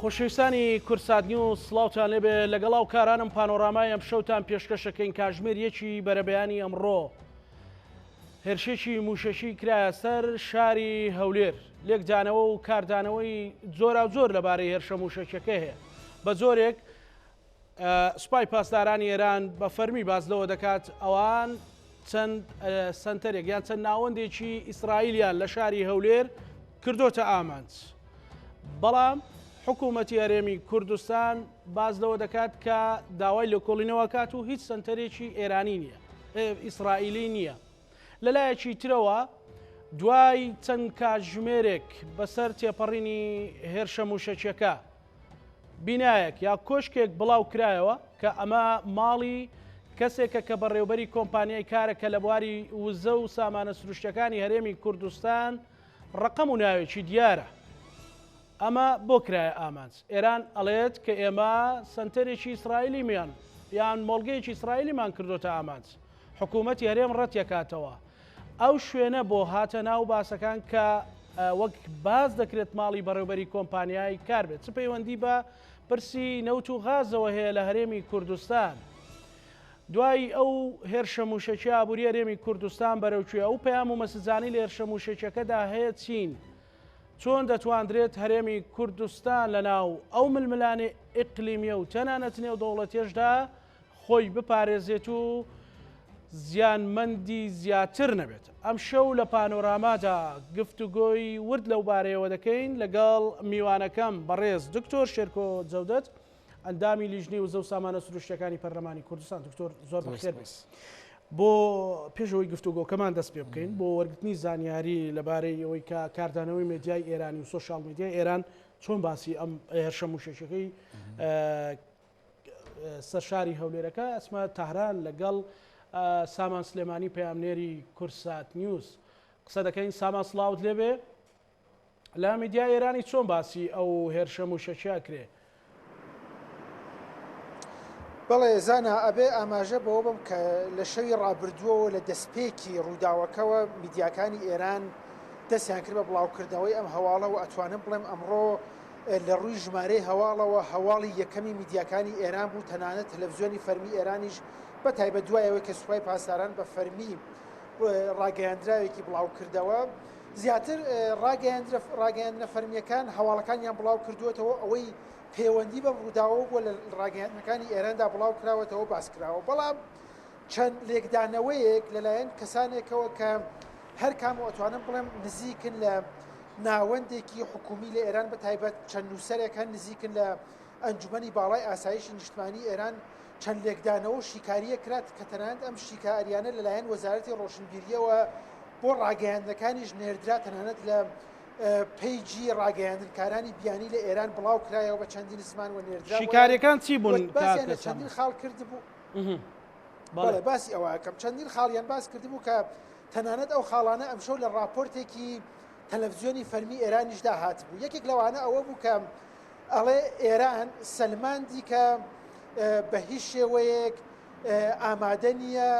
خۆشەویستانی کوردسات نیوز سڵاوتان لێبێ لەگەڵ هاوکارانم پانۆرامای ئەمشەوتان پێشکەشەکەین کاژمێر یەکی بەرەبەیانی ئەمڕۆ هێرشێکی مووشەکی کرایە سەر شاری هەولێر لێکدانەوە و کاردانەوەی جۆراوجۆر لەبارەی هێرشە مووشەکیەکە هەیە بە جۆرێک سوپای پاسدارانی ئێران بە فەرمی باس لەوە دەکات ئەوان چەند سەنتەرێک یان چەند ناوەندێکی ئیسرائیلیان لە شاری هەولێر کردۆتە ئامانج. بەڵام حکوومەتی هەرێمی کوردستان باس لەوە دەکات کە داوای لێکۆڵینەوە کات و هیچ سەنتەرێکی ئێرانی نییە ئیسرائیلی نییە. لەلایەکی ترەوە دوای چەند کاتژمێرێک بەسەر تێپەڕینی هێرشە مووشەکیەکە بینایەک یا کۆشکێک بڵاو کرایەوە کە ئەمە ماڵی کەسێکە کە بەڕێوبەری کۆمپانیای کارە کە لە بواری وزە و سامانە سروشتەکانی هەرێمی کوردستان ڕەقەم و ناوێکی دیارە. ئەمە بۆ کرایە ئامانج؟ ئێران ئەڵێت کە ئێمە سەنتەرێکی ئیسرائیلیمان یان مۆڵگەیەکی ئیسرائیلیمان کردۆتە ئامانج. حکوومەتی هەرێم ڕەتیەکاتەوە. ئەو شوێنە بۆ هاتە ناو باسەکان کە وەک باس دەکرێت ماڵی بەڕێوبەری کۆمپانیای کار بێت چ پەیوەندی بە پرسی نەوت و غازەوە هەیە لە هەرێمی کوردستان؟ دوای ئەو هێرشە مووشەکیە ئابووری هەرێمی کوردستان بەرەو کوێ؟ ئەو پەیام و مەسجانەی لە هێرشە مووشەکیەکەدا هەیە چین؟ چۆن دەتواندرێت هەرێمی کوردستان لەناو ئەو ململانێ ئیقلیمیە و تەنانەت نێودەوڵەتیەشدا خۆی بپارێزێت و زیانمەندی زیاتر نەبێت؟ ئەمشەو لە پانۆرامادا گفتوگۆی ورد لەوبارەیەوە دەکەین لەگەڵ میوانەکەم بەڕێز دکتۆر شێرکۆ جەودەت، ئەندامی لیژنەی وزە و سامانە سروشتیەکانی پەرلەمانی کوردستان. دکتۆر زۆر بەخێر بێیت. بۆ پێش ئەوەی گفتوگۆکەمان دەست پێ بکەین بۆ وەرگرتنی زانیاری لەبارەی ئەوەی کە کاردانەوەی مێدیای ئێرانی و سۆشیال میدیای ئێران چۆن باسی ئەم هێرشە مووشەکیەکەی سەر شاری هەولێرەکە ئەسمە تاران لەگەڵ سامان سلێمانی پەیامنێری کوردسات نیوز قسە دەکەین. سامان سڵاوت لێبێ. لە میدیای ئێرانی چۆن باسی ئەو هێرشە مووشەکیە ئەکرێ؟ بەڵێ زانا، ئەبێ ئاماژە بەوە بم کە لە شەوی ڕابردووەوە لە دەستپێکی ڕووداوەکەوە میدیاکانی ئێران دەستیان کرد بە بڵاوکردنەوەی ئەم هەواڵە و ئەتوانم بڵێم ئەمڕۆ لە ڕووی ژمارەی هەواڵەوە هەواڵی یەکەمی میدیاکانی ئێران بوو، تەنانەت تەلەڤزیۆنی فەرمی ئێرانیش بە تایبەت دوای ئەوەی کە سوپای پاسداران بە فەرمی ڕاگەیاندراوێکی بڵاوکردەوە زیاتر ڕاگەیاندنە فەرمییەکان هەواڵەکانیان بڵاو کردووەتەوە، ئەوەی پەیوەندی بەم ڕووداوەوە بووە لە ڕاگەیاندنەکانی ئێراندا بڵاو کراوەتەوە باس کراوە، بەڵام چەند لێکدانەوەیەک لەلایەن کەسانێکەوە کە هەر کام و ئەتوانم بڵێم نزیکن لە ناوەندێکی حکومی لە ئێران بە تایبەت چەند نووسەرێک هەن نزیکن لە ئەنجومەنی باڵای ئاسایشی نیشتمانی ئێران چەند لێکدانەوە و شیکارییەک کرا کە تەنانەت ئەم شیکاریانە لەلایەن وەزارەتی ڕۆشنبیرییەوە بۆ ڕاگەیاندنەکانیش نێردرا، تەنانەت لە پەیجی ڕاگەیاندنکارانی بیانی لە ئێران بڵاو کرایەوە بە چەندین زمان و نێردرا. شیکارییەکان چی بوون؟ باسیان لە چەندین خاڵ کردبوو. بەڵێ باسی ئەوە ئەکەم چەندین خاڵیان باس کردبوو کە تەنانەت ئەو خاڵانە ئەمشەو لە ڕاپۆرتێکی تەلەڤزیۆنی فەرمی ئێرانیشدا هاتبوو. یەکێک لەوانە ئەوە بوو کە ئەڵێ ئێران سەلماندی کە بە هیچ شێوەیەک ئامادە نییە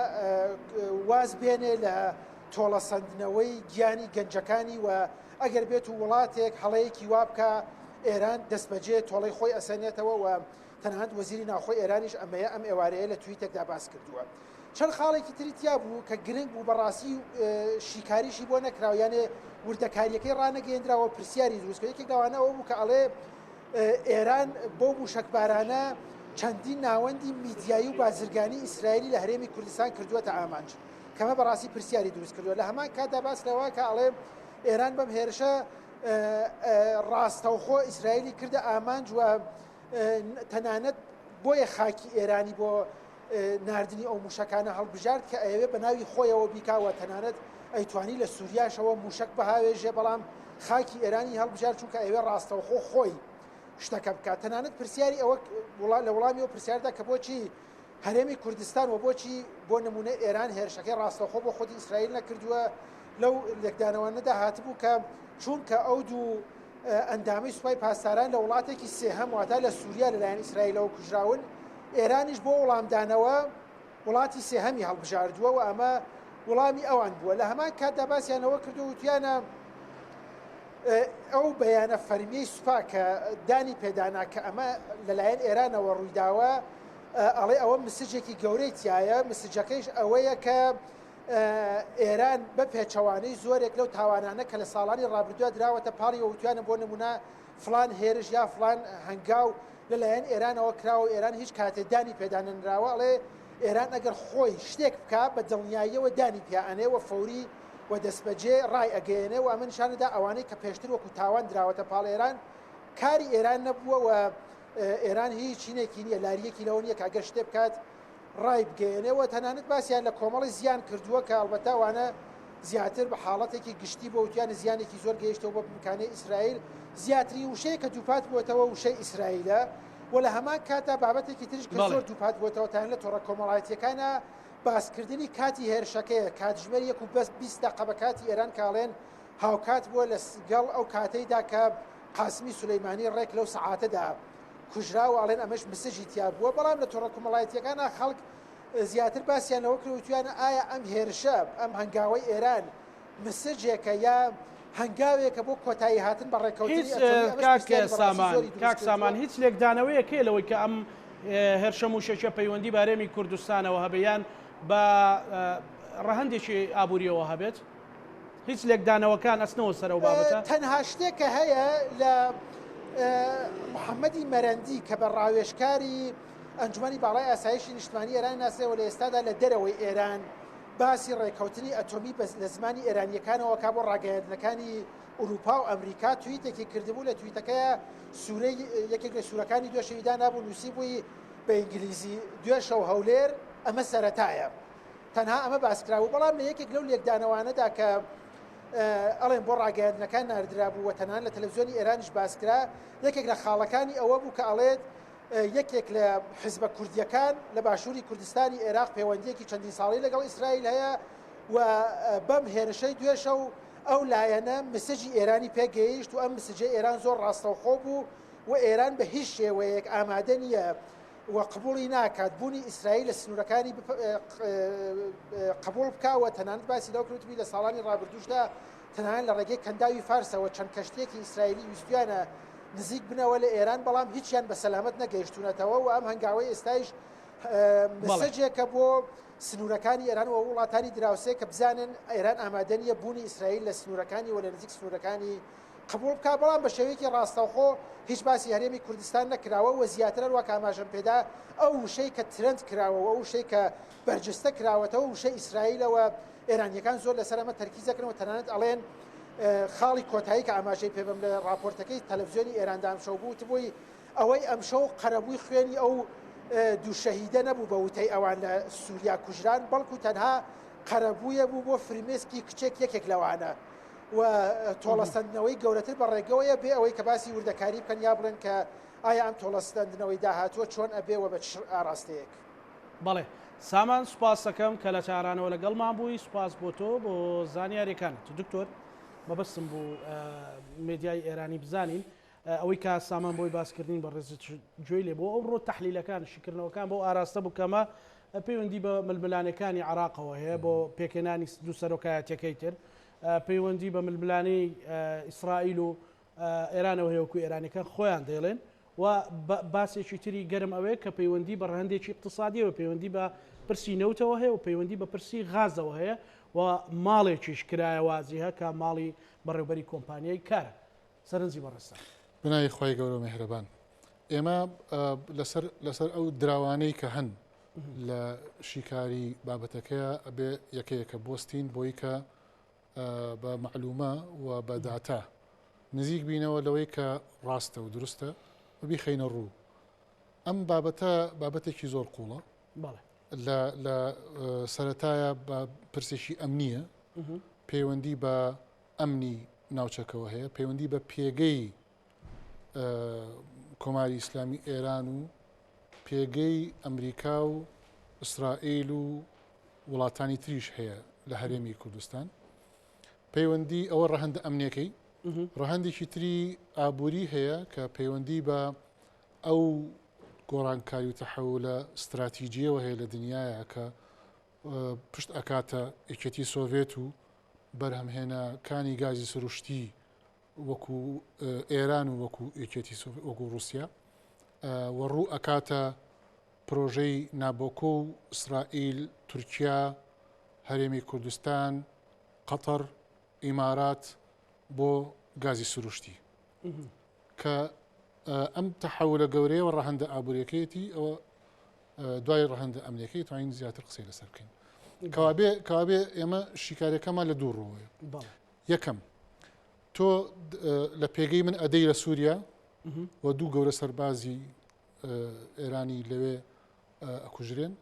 واز بێنێ لە تۆڵەسەندنەوەی گیانی گەنجەکانی و ئەگەر بێت و وڵاتێک هەڵەیەکی وا بکە ئێران دەستبەجێ تۆڵەی خۆی ئەسەنێتەوە و تەنانەت وەزیری ناوخۆی ئێرانیش ئەمەیە ئەم ئێوارەیە لە تویتێکدا باس کردووە. چەند خاڵێکی تری تیا بوو کە گرنگ بوو بەڕاستی شیکاریشی بۆ نەکراوە یانێ وردەکاریەکەی ڕانەگەیەندراوە پرسیاری دروست کرد یەکێک لەوانە ئەوە بوو کە ئەڵێ ئێران بۆ موشەکبارانە چەندین ناوەندی میدیایی و بازرگانی ئیسرائیلی لە هەرێمی کوردستان کردووەتە ئامانج کەمە بەڕاستی پرسیاری دروست کردووە لە هەمان کاتدا باس لەوە کە ئەڵێ ئێران بەم هێرشە ڕاستەوخۆ ئیسرائیلی کردە ئامانج و تەنانەت بۆیە خاکی ئێرانی بۆ ناردنی ئەو موشەکانە هەڵبژارد کە ئەیەوێ بە ناوی خۆیەوە بیکا و تەنانەت ئەیتوانی لە سوریاشەوە موشەک بهاوێژێ بەڵام خاکی ئێرانی هەڵبژارد چونکە ئەیەوێ ڕاستەوخۆ خۆی شتەکە بکات تەنانەت پرسیاری ئەوە لە وەڵامی ئەو پرسیاردا کە بۆچی هەرێمی کوردستان و بۆچی بۆ نمونە ئێران هێرشەکەی ڕاستەوخۆ بۆ خودی ئیسرائیل نەکردووە لەو لێکدانەوانەدا هاتبوو کە چونکە ئەو دوو ئەندامی سوپای پاسداران لە وڵاتێکی سێهەم واتا لە سووریا لەلایەن ئیسرائیلەوە کوژراون، ئێرانیش بۆ وڵامدانەوە وڵاتی سێهەمی هەڵبژاردووە و ئەمە وڵامی ئەوان بووە. لە هەمان کاتدا باسیان لەوە کردووە وتویانە. ئەو بەیانە فەرمیەی سوپا کە دانی پێدانا کە ئەمە لەلایەن ئێرانەوە ڕوویداوە، ئەڵێ ئەوە مسجێکی گەورەی تایە، مسجەکەیش ئەوەیە کە ئێران بە پێچەوانەی زۆرێک لەو تاوانانە کە لە ساڵانی ڕابردووە دراوەتە پاڵی وتویانە بۆ نمونە فلان هێرش یا فلان هەنگاو لەلایەن ئێرانەوە کراوە و ئێران هیچ کاتێ دانی پێدانەنراوە، ئەڵێ ئێران ئەگەر خۆی شتێک بکا بە دڵنیاییەوە دانی پیا ئەنێ و فەوری و دەستبەجێ ڕای ئەگەیەنێ و ئەمە نیشانەدا ئەوانەی کە پێشتر وەکو تاوان دراوەتە پاڵ ئێران کاری ئێران نەبووە و ئێران هیچ چینێکی نییە لاریەکی لەوە نییە کە ئەگەر شتێ بکات ڕای بگەیەنێ و تەنانەت باسیان لە کۆمەڵی زیان کردووە کە ئەڵبەتە ئەوانە زیاتر بە حاڵەتێکی گشتی بۆ وتیانە زیانێکی زۆر گەیشتەوە بە بمکانەی ئیسرائیل زیاترین وشەیە کە دووپات بووەتەوە وشەی ئیسرائیلە و لە هەمان کاتدا بابەتێکی تریش کە زۆر دووپات بووەتەوە تان لە تۆڕە کۆمەڵایەتیەکانە باسکردنی کاتی هێرشەکەیە کاتژمێر یەک و بەس 20 دەقە بە کاتی ئێران کاڵێن هاوکات بووە لە گەڵ ئەو کاتەیدا کە قاسمی سولەیمانی ڕێک لەو سەعاتەدا کوژرا و ئەڵێن ئەمەش مسجی تیا بووە، بەڵام لە تۆڕە کومەڵایەتییەکانا خەڵک زیاتر باسیان لەوە کرد وتویانە ئایا ئەم هێرشە، ئەم هەنگاوەی ئێران مسجێکە یا هەنگاوێکە بۆ کۆتایی هاتن بە ڕێککەوتنی هیچ ئەتۆمی، ئەمەش کاک پرسیاری بەڕاستی سامان زۆری دروست کاک کردووە. سامان هیچ لێکدانەوەیەک هەیە لەوەی کە ئەم هێرشە مووشەکیە پەیوەندی بە هەرێمی کوردستانەوە هەبێ یان بە ڕەهەندێکی ئابووریەوە هەبێت؟ هیچ لێکدانەوەکان ئەچنەوە سەر ئەو بابەتە؟ تەنها شتێک کە هەیە لە محەممەدی مەرەندی کە بە ڕاوێژکاری ئەنجومەنی باڵای ئاسایشی نیشتمانی ئێران ناسرێ و لە ئێستادا لە دەرەوەی ئێران باسی ڕێککەوتنی ئەتۆمی بەس لە زمانی ئێرانییەکانەوە کا بۆ ڕاگەیاندنەکانی ئورووپا و ئەمریکا تویتێکی کردبوو لە تویتەکەیا سوورەی یەکێک لە سوورەکانی دوێشەوی دانابوو نووسیبووی بە ئینگلیزی دوێشەو هەولێر ئەمە سەرەتایە. تەنها ئەمە باسکرابوو، بەڵام لە یەکێک لەو لێکدانەوانەدا کە ئەڵێن بۆ ڕاگەیاندنەکان ناردرابوو و تەنانەت لە تەلەفزیۆنی ئێرانیش باسکرا، یەکێک لە خاڵەکانی ئەوە بوو کە ئەڵێت یەکێک لە حزبە کوردییەکان لە باشووری کوردستانی ئێراق پەیوەندییەکی چەندین ساڵەی لەگەڵ ئیسرائیل هەیە و بەم هێرشەی دوێشەو ئەو لایەنە مسجی ئێرانی پێگەیشت و ئەم مسجەی ئێران زۆر ڕاستەوخۆ بوو و ئێران بە هیچ شێوەیەک ئامادە نییە و قبوڵی ناکات بوونی ئیسرائیل لە سنوورەکانی قبوڵ بکا و تەنانەت باسی لەوە کردبووی لە ساڵانی ڕابردووشدا تەنانەت لە ڕێگەی کەنداوی فارسەوە چەند کەشتییەکی ئیسرائیلی ویستویانە نزیک بنەوە لە ئێران بەڵام هیچیان بە سەلامەت نەگەیشتوونەتەوە و ئەم هەنگاوەی ئێستایش مسەجێکە بۆ سنوورەکانی ئێران و وڵاتانی دراوسێ کە بزانن ئێران ئامادە نییە بوونی ئیسرائیل لە سنوورەکانی و لە نزیک سنوورەکانی قبوڵ بکا، بەڵام بە شێوەیەکی ڕاستەوخۆ هیچ باسی هەرێمی کوردستان نەکراوە و زیاتر هەروا کە ئاماژەم پێدا ئەو وشەی کە ترەند کراوە و ئەو وشەی کە بەرجستە کراوەتەوە وشەی ئیسرائیلە و ئێرانییەکان زۆر لەسەر ئەمە تەرکیز دەکەن و تەنانەت ئەڵێن خاڵی کۆتایی کە ئاماژەی پێ بەم لە ڕاپۆرتەکەی تەلەفزیۆنی ئێراندا ئەمشەو بوو وتبووی ئەوەی ئەمشەو قەرەبووی خوێنی ئەو دوو شەهیدە نەبوو بە وتەی ئەوان لە سووریا کوژران بەڵکو تەنها قەرەبوویە بوو بۆ فرمێسکی کچێک یەکێک لەوانە و تۆڵەسەندنەوەی گەورەتر بە ڕێگەوەیە بێ ئەوەی کە باسی وردەکاری بکەن یا بڵێن کە ئایا ئەم تۆڵەسەندنەوەی داهاتووە چۆن ئەبێ و بە چ ئاراستەیەک. بەڵێ سامان سوپاستەکەم کە لە تارانەوە لەگەڵمان بووی سوپاس بۆ تۆ بۆ زانیاریەکانت دکتۆر مەبەستم بوو مێدیای ئێرانی بزانین ئەوەی کە سامان بۆی باسکردین بەڕێزت گوێی لێ بوو ئەوڕۆ تەحلیلەکان شیکردنەوەکان بەو ئاراستە بوو کەمە پەیوەندی بە ململانێکانی عراقەوە هەیە بۆ پێکهێنانی دوو سەرۆکایەتەکەی تر پەیوەندی بە ململانێی ئیسرائیل و ئێرانەوە هەیە وەکو ئێرانەکان خۆیان دەیڵێن و باسێکی تری گەرم ئەوەیە کە پەیوەندی بە ڕەهەندێکی اقتصادیەوە پەیوەندی بە پرسی نەوتەوە هەیە و پەیوەندی بە پرسی غازەوە هەیە و ماڵێکیش کرایە وازیهە کە ماڵی بەڕێوبەری کۆمپانیای کارە سەرنجی بەڕێزتان. بەناوی خوای گەورەو میهرەبان. ئێمە لەسەر لەسەر ئەو دراوانەی کە هەن لە شیکاری بابەتەکەیە ئەبێ یەکە یەکە بوەستین بۆی کە بە مەعلومە و بە داتا نزیک بینەوە لەوەی کە ڕاستە و دروستە و بیخەینە ڕوو. ئەم بابەتە بابەتێکی زۆر قوڵە لە لە سەرەتایە بە پرسێکی ئەمنیە پەیوەندی بە ئەمنی ناوچەکەوە هەیە، پەیوەندی بە پێگەی کۆماری ئیسلامی ئێران و پێگەی ئەمریکا و ئیسرائیل و وڵاتانی تریش هەیە لە هەرێمی کوردستان. پەیوەندی ئەوە ڕەهەندە ئەمنیەکەی، ڕەهەندێکی تری ئابووری هەیە کە پەیوەندی بە ئەو گۆڕانکاری و تەحەولە ستراتیجیەوە هەیە لە دنیاە کە پشت ئەکاتە یەکێتی سۆڤێت و بەرهەمهێنەکانی گازی سروشتی. وەکو ئێران و وەکو یەکێتی وەکو رووسیا و ڕوو ئەکاتە پرۆژەی نابۆکۆ و ئیسرائیل، تورکیا، هەرێمی کوردستان، قەتەر، ئیمارات بۆ گازی سروشتی کە ئەم تەحەولە گەورەیەوە ڕەهەندە ئابووریەکەیەتی ئەوە دوای ڕەهەندە ئەمنیەکەی توانین زیاتر قسەی لەسەر بکەین کەوابێ کەوابێ ئێمە شیکارەکەمان لە دوو ڕووەیە یەکەم تۆ لە پێگەی من ئەدەی لە سووریا و دوو گەورە سەربازی ئێرانی لەوێ ئەکوژرێن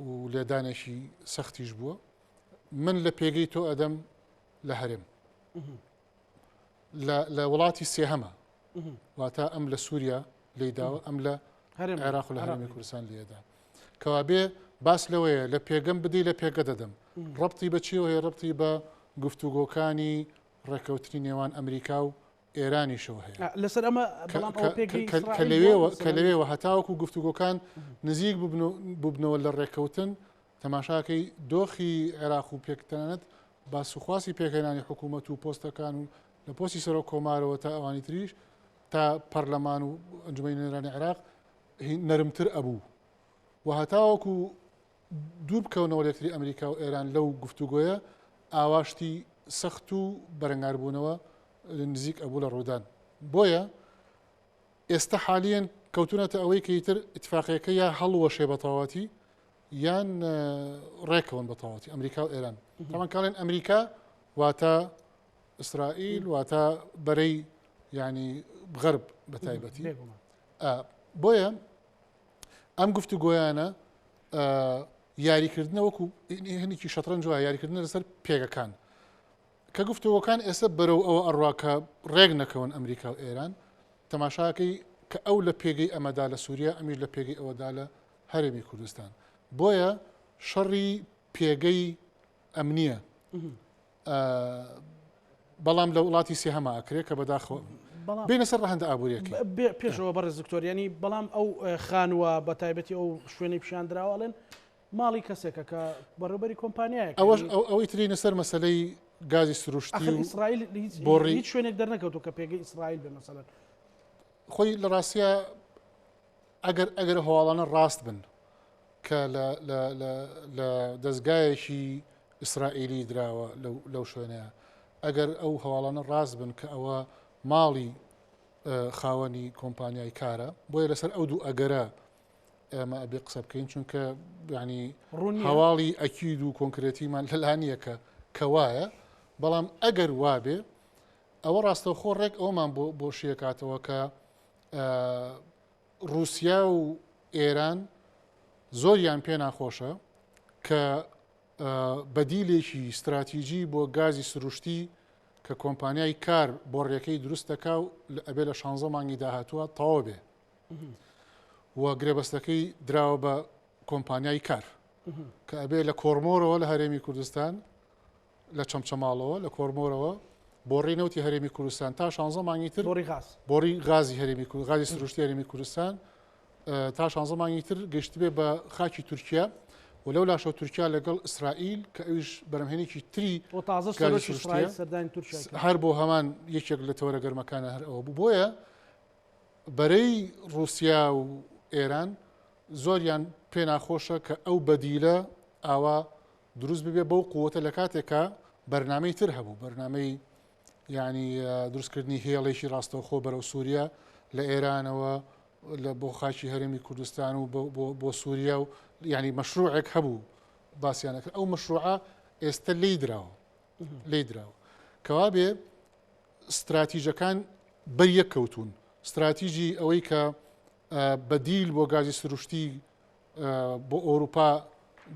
و لێدانێکی سەختیش بووە من لە پێگەی تۆ ئەدەم لە هەرێم لە وڵاتی سێهەمە واتە ئەم لە سووریا لیداوە ئەم لە عێراق و لە هەرێمی کوردستان لێدا کەوابێ باس لەوەیە لە پێگەم بدەی لە پێگە دەدەم ڕەتی بە چیەوە هەیە ڕەتی بە گفتوگۆکانی ڕێککەوتنی نێوان ئەمریکا و ئێرانیشەوە هەیە لەسەر ئەمە کە لەوێوە کە لەوێوە هەتاوەکو گفتوگۆکان نزیک ببنەوە لە ڕێککەوتن تەماشاکەی دۆخی عێراق و پێکتەنانەت باسوخواسی پێکهێنانی حکوومەت و پۆستەکان و لە پۆستی سەرۆک کۆمارەوە تا ئەوانی تریش تا پەرلەمان و ئەنجومەنی نوێنەرانی عێراق نەرمتر ئەبوو و هەتاوەکو دوور بکەونەوە لەکتری ئەمریکا و ئێران لەو گفتوگۆیە ئاواشتی سەخت و بەرەنگاربوونەوە نزیک ئەبوو لە ڕوودان بۆیە ئێستا حالیەن کەوتونەتە ئەوەی کە ئیتر ئیتفاقیەکە یا هەڵوەشێ بە تەواوەتی یان ڕێکەون بە تەواوەتی ئەمریکا و ئێران تاوان کاڵێن ئەمریکا واتە ئیسرائیل واتە بەرەی ینی غەرب بە تایبەتی بۆیە ئەم گفتوگۆیانە یاریکردنە وەکو هەنێکی شەترەنج وایە یاریکردنە لەسەر پێگەکان کە گفتوگۆکان ئێستا بەرەو ئەوە ئەڕوا کە ڕێک نەکەون ئەمریکا و ئێران، تەماشاکەی کە ئەو لە پێگەی ئەمەدا لە سووریا، ئەمیش لە پێگەی ئەوەدا لە هەرێمی کوردستان. بۆیە شەڕی پێگەی ئەمنییە. بەڵام لە وڵاتی سێهەما ئەکرێ کە بەداخەوە بێنە سەر ڕەهەندە ئابووریەکەی. پێشەوە بەڕێز دکتۆر، یانی بەڵام ئەو خانووە بە تایبەتی ئەو شوێنەی پیشان دراوە ئەڵێن ماڵی کەسێکە کە بەڕێوبەری کۆمپانیایەکە. ئەوەش ئەوەی ترینە سەر مەسەلەی گازی سروشتی ئەخر و ئیسرائیل هیچ بۆڕی هیچ شوێنێک دەرنەکەوتووە کە پێگەی ئیسرائیل بێ مەسەلەن. خۆی لە ڕاستیا ئەگەر ئەگەر هەواڵانە ڕاست بن کە لە لە لە لە دەزگایەکی ئیسرائیلی دراوە لەو لەو شوێنەیە ئەگەر ئەو هەواڵانە ڕاست بن کە ئەوە ماڵی خاوەنی کۆمپانیای کارە بۆیە لەسەر ئەو دوو ئەگەرە ئێمە ئەبێ قسە بکەین چونکە ینی هەواڵی ئەکید و کۆنکرێتیمان لەلا نییە کە کە وایە بەڵام ئەگەر وابێ ئەوە ڕاستەوخۆ ڕێک ئەومان بۆ بۆ شیەکاتەوە کە رووسیا و ئێران زۆریان پێ ناخۆشە کە بەدیلێکی استراتیژی بۆ گازی سروشتی کە کۆمپانیای کار بۆ ڕێەکەی دروست دەکا و ئەبێ لە 16 مانگی داهاتووە تەواو بێ و گرێبەستەکەی دراوە بە کۆمپانیای کار کە ئەبێ لە کۆرمۆرەوە لە هەرێمی کوردستان لە چەمچەماڵەوە لە کۆرمۆرەوە بۆڕی نەوتی هەرێمی کوردستان تا 16 مانگی تر بۆڕی غاز بۆڕی غازی هەرێمی غازی سروشتی هەرێمی کوردستان تا 16 مانگی تر گەشتبێ بە خاکی تورکیا و لەو لاشەوە تورکیا لەگەڵ ئیسرائیل کە ئەویش بەرەمهێنێکی تری تازە سەردانی تورکیا هەر بۆ هەمان یەکێک لە تەوەرە گەرمەکانە هەر ئەوە بوو بۆیە بەرەی ڕووسیا و ئێران زۆریان پێ ناخۆشە کە ئەو بەدیلە ئاوا دروست ببێ بەو قووەتە لە کاتێکا بەرنامەی تر هەبوو بەرنامەی یعنی دروستکردنی هێڵێکی ڕاستەوخۆ بەرەو سووریا لە ئێرانەوە لە بۆ خاکی هەرێمی کوردستان و بۆ سووریا و یعنی مەشروعێک هەبوو باسییانەکرد ئەو مەشروعە ئێستا لی دراوە لی دراوە کەوابێ ستراتیژەکان بەریەک کەوتوون. ستراتیژی ئەوەی کە بەدیل بۆ گازی سروشتی بۆ ئەوروپا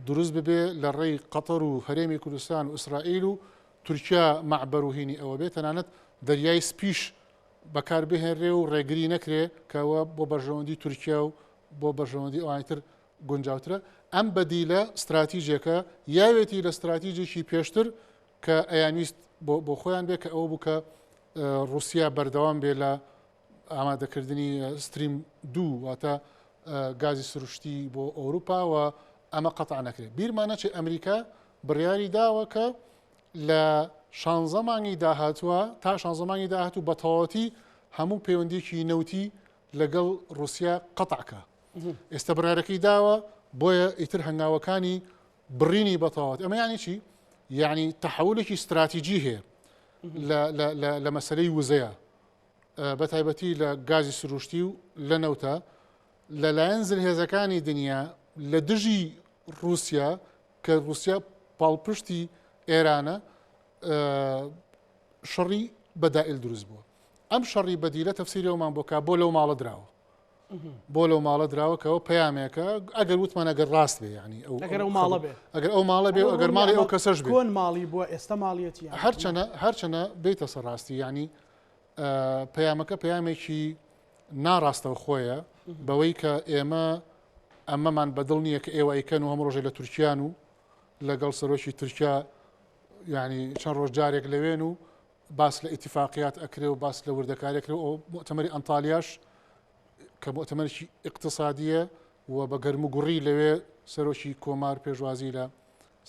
دروست ببێ لە ڕێی قەتەر و هەرێمی کوردستان و ئیسرائیل و تورکیا مەعبەر و هینی ئەوە بێ تەنانەت دەریای سپیش بەکار بهێنرێ و ڕێگری نەکرێ کەەوە بۆ بەرژەوەندی تورکیا و بۆ بەرژەوەندی ئەوانی تر گونجاوترە ئەم بەدیلە ستراتیژێکە یاوێتی لە ستراتیژێکی پێشتر کە ئەیانویست بۆ خۆیان بێ کە ئەوە بوو کە ڕووسیا بەردەوام بێ لە ئامادەکردنی ستریم دوو واتە گازی سروشتی بۆ ئەوروپا و ئەمە قەتع نەکرێت بیرمان نەچێت ئەمریکا بڕیاری داوە کە لە شانزە مانگی داهاتووە تا شانزە مانگی داهاتوو بە تەواوەتی هەموو پەیوەندیەکی نەوتی لەگەڵ ڕوسیا قەتع کا. ئێستا بڕیارەکەی داوە بۆیە ئیتر هەنگاوەکانی بڕینی بەتەواوەت ئەمە یعنی چی؟ یعنی تەحولێکی ستراتیجی هەیە لە مەسلەی وزەیە بە تایبەتی لە گازی سروشتی و لە نەوتە لەلایەن زلهێزەکانی دنیا لە دژی رووسیا کە رووسیا پاڵپشتی ئێرانە شەڕی بەدائل دروست بووە ئەم شەڕی بەدیلە تەفسیری ئەومان بۆ کا بۆ لەو ماڵە دراوە بۆ لەو ماڵە دراوە کەەوە پەیامێکە ئەگەر وتمان ئەگەر ڕاست بێ ینی ئەو ئەگەر ئەو ماڵە بێ ئەگەر ئەو ماڵە بێ ئەگەر ماڵی ئەو کەسەش بێ کۆن ماڵی بووە ئێستا ماڵیەتی هەرچەنە هەرچەنە بێتە سەر ڕاستی ینی پەیامەکە پەیامێکی ناڕاستەوخۆیە بەوەی کە ئێمە ئەمەمان بەدڵ نییە کە ئێوە ئەیکەن و هەموو ڕۆژێ لە تورکیان و لەگەڵ سەرۆکی تورکیا ینی چەند ڕۆژ جارێک لەوێن و باس لە ئیتیفاقیات ئەکرێ و باس لە وردەکاری ئەکرێ و موئتەمەری ئەنتالیاش کە موئتەمەرێکی ئیقتسادیە و بە گەرم و گوڕی لەوێ سەرۆکی کۆمار پێشوازی لە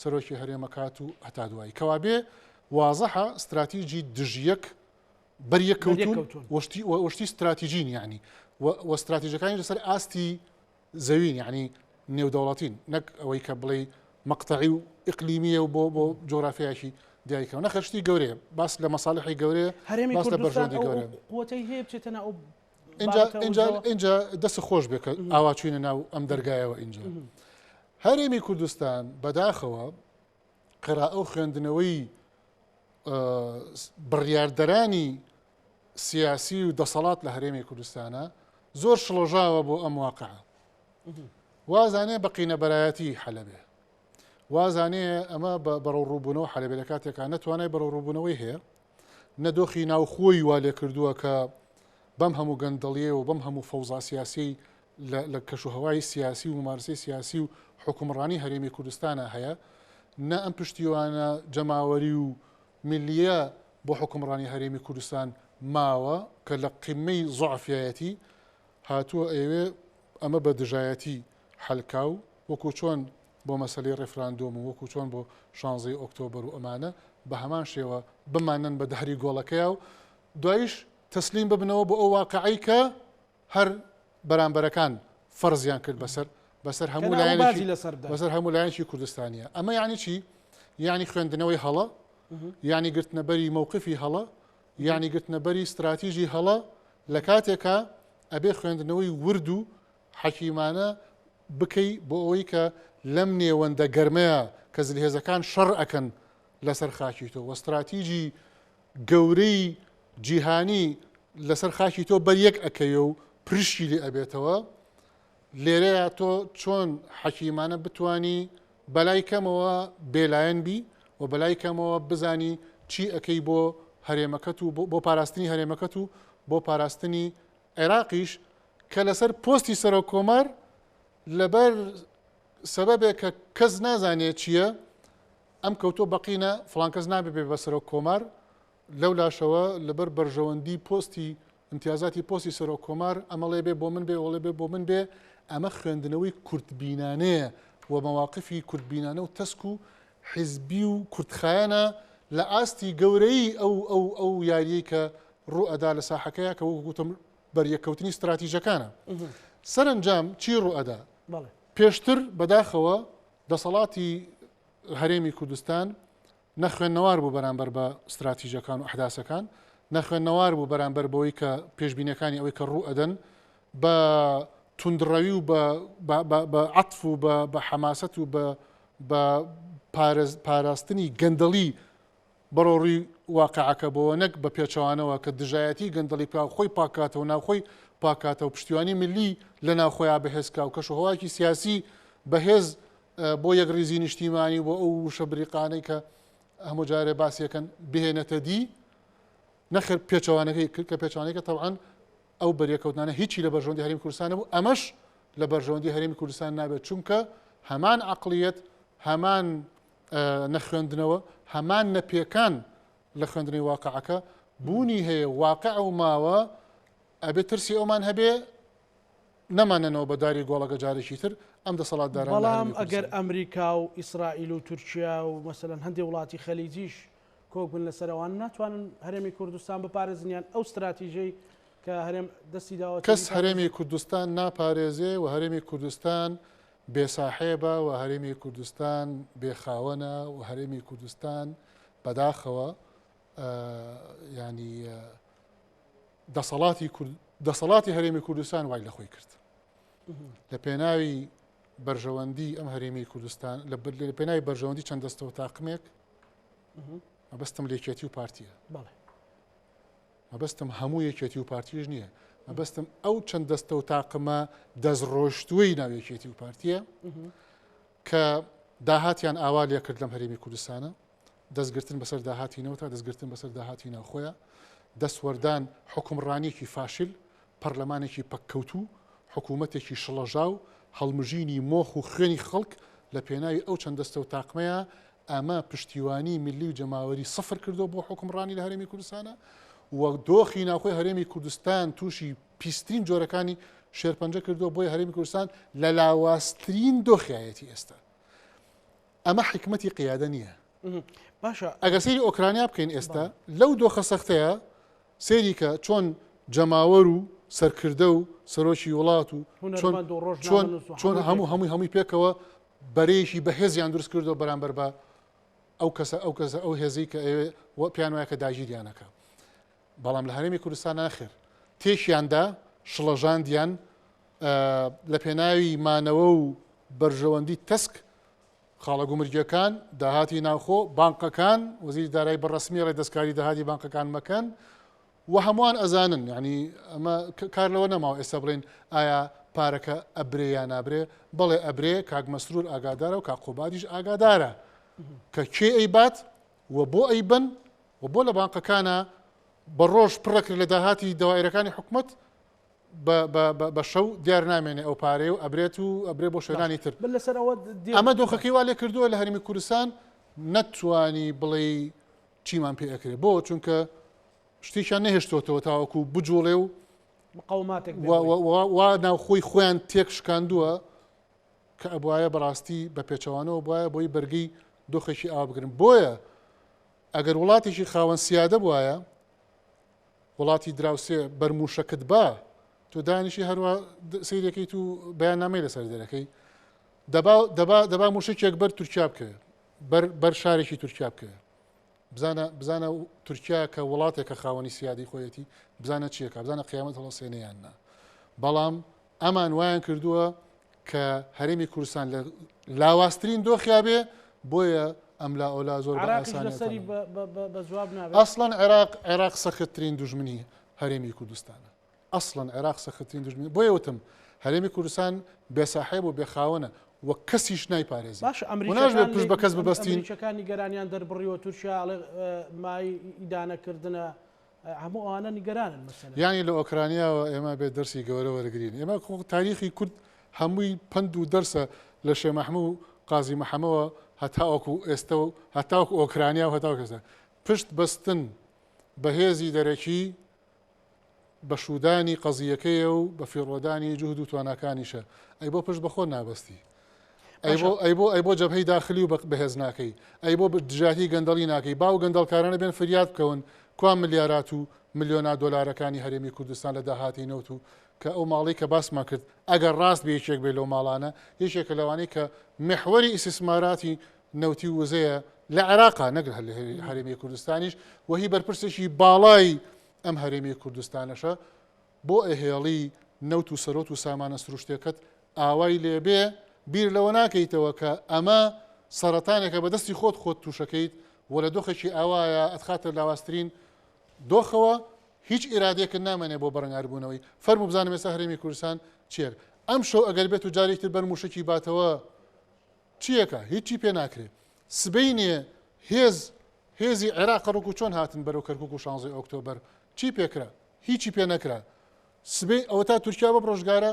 سەرۆکی هەرێمەکات و هەتا دوایی کەوابێ وازحە ستراتیجی دژیەک بەریەکەوتون وشتی وشتی ستراتیجین یعنی و ستراتیژەکانی لەسەر ئاستی زەوین یعنی نێودەوڵەتین نەک ئەوەی کە بڵێی مەقتەعی و ئیقلیمیە و بۆ بۆ جۆگرافیایەکی دیاریکراوە نەخێر شتی گەورەیە باس لە مەساڵحی گەورەیە هەرێمی باس لە کوردستان بەرژەوەندی ئەو گەورەیە قوتەی هەیە بچێتە ناو ئەو ئینجا بابەتە ئینجا وردەوە؟ ئینجا دەست خۆش بێ کە ئاوا چوینە ناو ئەم دەرگایەوە ئینجا هەرێمی کوردستان بەداخەوە قراءە و خوێندنەوەی بڕیاردەرانی سیاسی و دەسەڵات لە هەرێمی کوردستانە زۆر شڵەژاوە بۆ ئەم واقعە وازانێ بە قینەبەرایەتی حەلەبێ وازانێ ئەمە بە بەرەوڕووبوونەوە حەلەبێ لە کاتێکا نەتوانای بەرەوڕووبوونەوەی هەیە نە دۆخی ناوخۆی وا لێ کردووە کە بەم هەموو گەندەڵیە و بەم هەموو فەوزا سیاسی لە کەشوهەوای سیاسی و ممارسەی سیاسی و حکومڕانی هەرێمی کوردستانە هەیە نە ئەم پشتیوانە جەماوەری و میللیە بۆ حوکمڕانی هەرێمی کوردستان ماوە کە لە قیممەی زوعفیایەتی هاتووە ئەیەوێ ئەمە بە دژایەتی حەل کا و وەکو چۆن بۆ مەسەلەی ڕێفراندۆم و وەکو چۆن بۆ شانزەی ئۆکتۆبەر و ئەمانە بە هەمان شێوە بمانن بە داری گۆڵەکەیا و دوایش تەسلیم ببنەوە بۆ ئەو واقعەی کە هەر بەرامبەرەکان فەرزیان کرد بەسەر بەسەر هەموو لایەنێکی بەسەر هەموو لایەنێکی کوردستانیە ئەمە یعنی چی یعنی خوێندنەوەی هەڵە یعنی گرتنەبەری مووقفی هەڵە یعنی گرتنەبەری استراتیژی هەڵە لە کاتێکا ئەبێ خوێندنەوەی ورد و حەکیمانە بکەی بۆ ئەوەی کە لەم نێوەندە گەرمەیە کە زلهێزەکان شەڕ ئەکەن لەسەر خاکی تۆ وە استراتیژی گەورەی جیهانی لەسەر خاکی تۆ بەر یەک ئەکەوێ و پرشکی لێ ئەبێتەوە، لێرەیا تۆ چۆن حەکیمانە بتوانی بەلای کەمەوە بێلایەن بی و بەلای کەمەوە بزانی چی ئەکەی بۆ هەرێمەکەت و بۆ پاراستنی هەرێمەکەت و بۆ پاراستنی عێراقیش کە لەسەر پۆستی سەرۆک کۆمار لەبەر سەبەبێک کە کەس نازانێت چییە ئەم کەوتۆ بەقینە فڵان کەس نابێ بێ بە سەرۆک کۆمار لەو لاشەوە لەبەر بەرژەوەندی پۆستی ئیمتیازاتی پۆستی سەرۆک کۆمار ئەمەڵێ بێ بۆ من بێ ئەوڵێ بێ بۆ من بێ ئەمە خوێندنەوەی کورتبینانەیە و مەواقفی کورتبینانە و تەسک و حیزبی و کورتخایەنە لە ئاستی گەورەیی ئەو ئەو ئەو یاریەی کە ڕوو ئەدا لە ساحەکەیە کە وەکو گوتم بەریەککەوتنی ستراتیژەکانە سەرەنجام چی ڕوو ئەدا پێشتر بەداخەوە دەسەڵاتی هەرێمی کوردستان نە خوێندنەوار بوو بەرامبەر بە ستراتیژەکان و ئەحداسەکان، نە خوێندنەوار بوو بەرامبەر بەوەی کە پێشبینیەکانی ئەوەی کە ڕوو ئەدەن بە توندڕەوی و بە عەتف و بە حەماسەت و بە پاراستنی گەندەڵی بەڕۆڕی واقعەکە بۆ نەک بە پێچەوانەوە کە دژایەتی گەندەڵی بکا و خۆی پاکاتەوە ناوخۆی پاکاتەوە پشتیوانی ملی لە ناوخۆیا بەهێزکا و کەشوهەوایەکی سیاسی بەهێز بۆ یەکڕیزی نیشتیمانی و بۆ ئەو وشە بریقانەی کە هەموو جارێ باسیەکەن بهێنێتە دی نەخێر پێچەوانەکەی کرد کە پێچوانەکە تەوان ئەو بەریەکەوتنانە هیچی لە بەرژەوەندی هەرێمی کوردستان نەبوو ئەمەش لە بەرژەوەندی هەرێمی کوردستان نابێت چونکە هەمان عقلیەت هەمان نەخوێندنەوە هەمان نەپێکان لە خوێندنەوەی واقعەکە بوونی هەیە واقع و ماوە ئەبێ ترسی ئەومان هەبێ نەمانەنەوە بە داری گۆڵەکە جارێکی تر ئەم دەسەڵاتدارانە لە بەڵام هەرێمی ئەگەر کوردستان. ئەمریکا و ئیسرائیل و تورکیا و مەسەلەن هەندێ وڵاتی خەلیجیش. کۆک بن لەسەر ئەوان ناتوانن هەرێمی کوردستان بپارێزن یان ئەو ستراتیژەی کە هەرێم دەستی داوەتێ کەس بیپارێزن؟ هەرێمی کوردستان ناپارێزێ و هەرێمی کوردستان بێ ساحێبە و هەرێمی کوردستان بێ خاوەنە و هەرێمی کوردستان بەداخەوە یانی دەسەڵاتی کورد دەسەڵاتی هەرێمی کوردستان وای لە خۆی کرد لە پێناوی بەرژەوەندی ئەم هەرێمی کوردستان لە پێناوی بەرژەوەندی چەند دەستەوە تاقمێک مەبەستم لێکێتی و پارتیە مەبەستم هەموو یەکێتی و پارتیش نییە مەبەستم ئەو چەند دەستە و تاقمە دەستڕۆشتووی ناو یەکێتی و پارتیە کە داهاتیان ئاوا لێکرد لەم هەرێمی کوردستانە دەستگرتن بەسەر داهاتی نەوتا، دەستگرتن بەسەر داهاتی ناوخۆیا، دەستوەردان، حوکمڕانیەکی فاشل، پەرلەمانێکی پەککەوتوو، حکوومەتێکی شڵەژاو، هەڵمژینی مۆخ و خوێنی خەڵک لە پێناوی ئەو چەند دەستە و تاقمەیا، ئەمە پشتیوانی میللی و جەماوەری سفر کردووە بۆ حوکمڕانی لە هەرێمی کوردستانا و دۆخی ناوخۆی هەرێمی کوردستان تووشی پیسترین جۆرەکانی شێرپەنجە کردووە، بۆیە هەرێمی کوردستان لە لاوازترین دۆخیایەتی ئێستا. ئەمە حیکمەتی قیادە نییە. باشە ئەگەر سەیری ئۆکرانیا بکەین ئێستا لەو دۆخە سەختەیە سەیری کە چۆن جەماوەر و سەرکردە و سەرۆکی وڵات و چۆن چۆن چۆن هەموو هەمووی هەمووی پێکەوە بەرەیەکی بەهێزیان دروست کردو بەرامبەر بە ئەو کەسە ئەو کەسە ئەو هێزی کە ئەوێ پێیان وایە کە داگیریانەکە بەڵام لە هەرێمی کوردستان ناخێر تێکیاندا شڵەژاندیان لە پێناوی مانەوە و بەرژەوەندی تەسک، خاڵە گومرگیەکان، داهاتی ناوخۆ، بانقەکان، وەزیری دارایی بە ڕەسمی ئەڵێ دەستکاری داهاتی بانقەکان مەکەن و هەمووان ئەزانن یانی ئەمە کار لەوە نەماوە ئێستا بڵێن ئایا پارەکە ئەبرێ یا نابرێ، بەڵێ ئەبرێ، کاک مەسرور ئاگادارە و کاک قوبادیش ئاگادارە کە کێ ئەیبات و بۆ ئەیبەن و بۆ لە بانقەکانە بە ڕۆژ پڕەکرێ لە داهاتی دەوایرەکانی حکومەت بە شەو دیار نامێنێ ئەو پارەیە و ئەبرێت و ئەبرێ بۆ شوێنانی تر. من لەسەر ئەوە دێم. ئەمە دۆخەکەی وا لێ کردووە لە هەرێمی کوردستان نەتوانی بڵێی چیمان پێ ئەکرێ. بۆ؟ چونکە شتێکیان نەهێشتۆتەوە تاوەکو بجوڵێ و مقاوماتێک بێ. وا ناوخۆی خۆیان تێک شکاندووە کە ئەبوایە بەڕاستی بە پێچەوانەوە بوایە بۆی بەرگەی دۆخێکی ئاوا بگرن. بۆیە ئەگەر وڵاتێکی خاوەن سیادە بوایە وڵاتی دراوسێ بەر موشەکت با تۆ دانیشی هەروە سەیرەکەیت و بەیاننامەی لەسەر دەرەکەی دەبا دەبا دەبا موشەکێک بەر تورکیا بکەوێت بەر بەر شارێکی تورکیا بکەوێت بزانە بزانە تورکیا کە وڵاتێکە خاوەنی سیادی خۆیەتی بزانە چیەکە بزانە قیامەت هەڵەسێنێ یان نا بەڵام ئەمان وایان کردووە کە هەرێمی کوردستان لە لاوازترین دۆخیا بێ بۆیە ئەملا ئەولا زۆر بە عێراقیش ئاسانی لەسەری ئەتوانن. بە- بە- بە- بە جواب نابێت. ئەسڵەن عێراق عێراق سەختترین دوژمنی هەرێمی کوردستانە ئەسڵەن عێراق سەختترین دوژمنی بۆیە وتم هەرێمی کوردستان بێ ساحێب و بێ خاوەنە و کەسیش نایپارێزێ باشە و ناشبێ ئەمریکیەکان پشت بە کەس ببەستین. ئەمریکیەکان نیگەرانیان دەربڕیوە تورکیا ئەڵێ مای ئیدانەکردنە هەموو ئەوانە نیگەرانن مەسەلەن. یانی لە ئۆکرانیاوە ئێمە بێ دەرسی گەورە وەرگرین. ئێمە خۆ تاریخی کورد هەمووی پەند و دەرسە لە شێ مەحموو و قازی محەمەوە هەتاوەکو ئێستە و هەتاوەکو ئۆکرانیا و هەتاوەکو ئێستا. پشت بەستن بە هێزی دەرەکی بە شوودانی قەزییەکەیە و بە فیڕۆدانی جوهد و تواناکانیشە. ئەی بۆ پشت بە خۆت نابەستی؟ ئەی بۆ ئەی بۆ ئەی بۆ جەبهەی داخلی و بەهێز ناکەی؟ ئەی بۆ دژایەتی گەندەڵی ناکەی؟ با ئەو گەندەڵکارانە بێن فریاد بکەون کوا ملیارات و ملیۆنا دۆلارەکانی هەرێمی کوردستان لە داهاتی نەوت و کە ئەو ماڵەی کە باسمان کرد ئەگەر ڕاست بێ یەکێک بێ لەو ماڵانە یەکێکە لەوانەی کە میحوەری ئیسیسماراتی نەوتی و وزەیە لە عێراقا نەک هەر لە هەرێمی کوردستانیش و هی بەرپرسێکی باڵای ئەم هەرێمی کوردستانەشە بۆ ئەهێڵی نەوت و سەرۆت و سامانە سروشتێکەت ئاوای لێبێ بیر لەوە ناکەیتەوە کە ئەمە سەرەتانێکە بە دەستی خۆت خۆت توشەکەیت و لە دۆخێکی ئاوایە ئەتخاتە لاوازترین دۆخەوە هیچ ئیرادەیەکت نامێنێ بۆ بەرەنگاربوونەوەی فەرموو بزانم ئێستا هەرێمی کوردستان چیەک ئەم شەو ئەگەر بێت و جارێکی تر بەر موشەکی باتەوە چیەکە هیچی پێ ناکرێ سبەینێ هێز هێزی عێراق ڕوکو چۆن هاتن بەرەو کەرکوک و شانزەی ئۆکتۆبەر چی پێکرا هیچی پێ نەکرا سبەی ئەوەتا تورکیا بەم ڕۆژگارە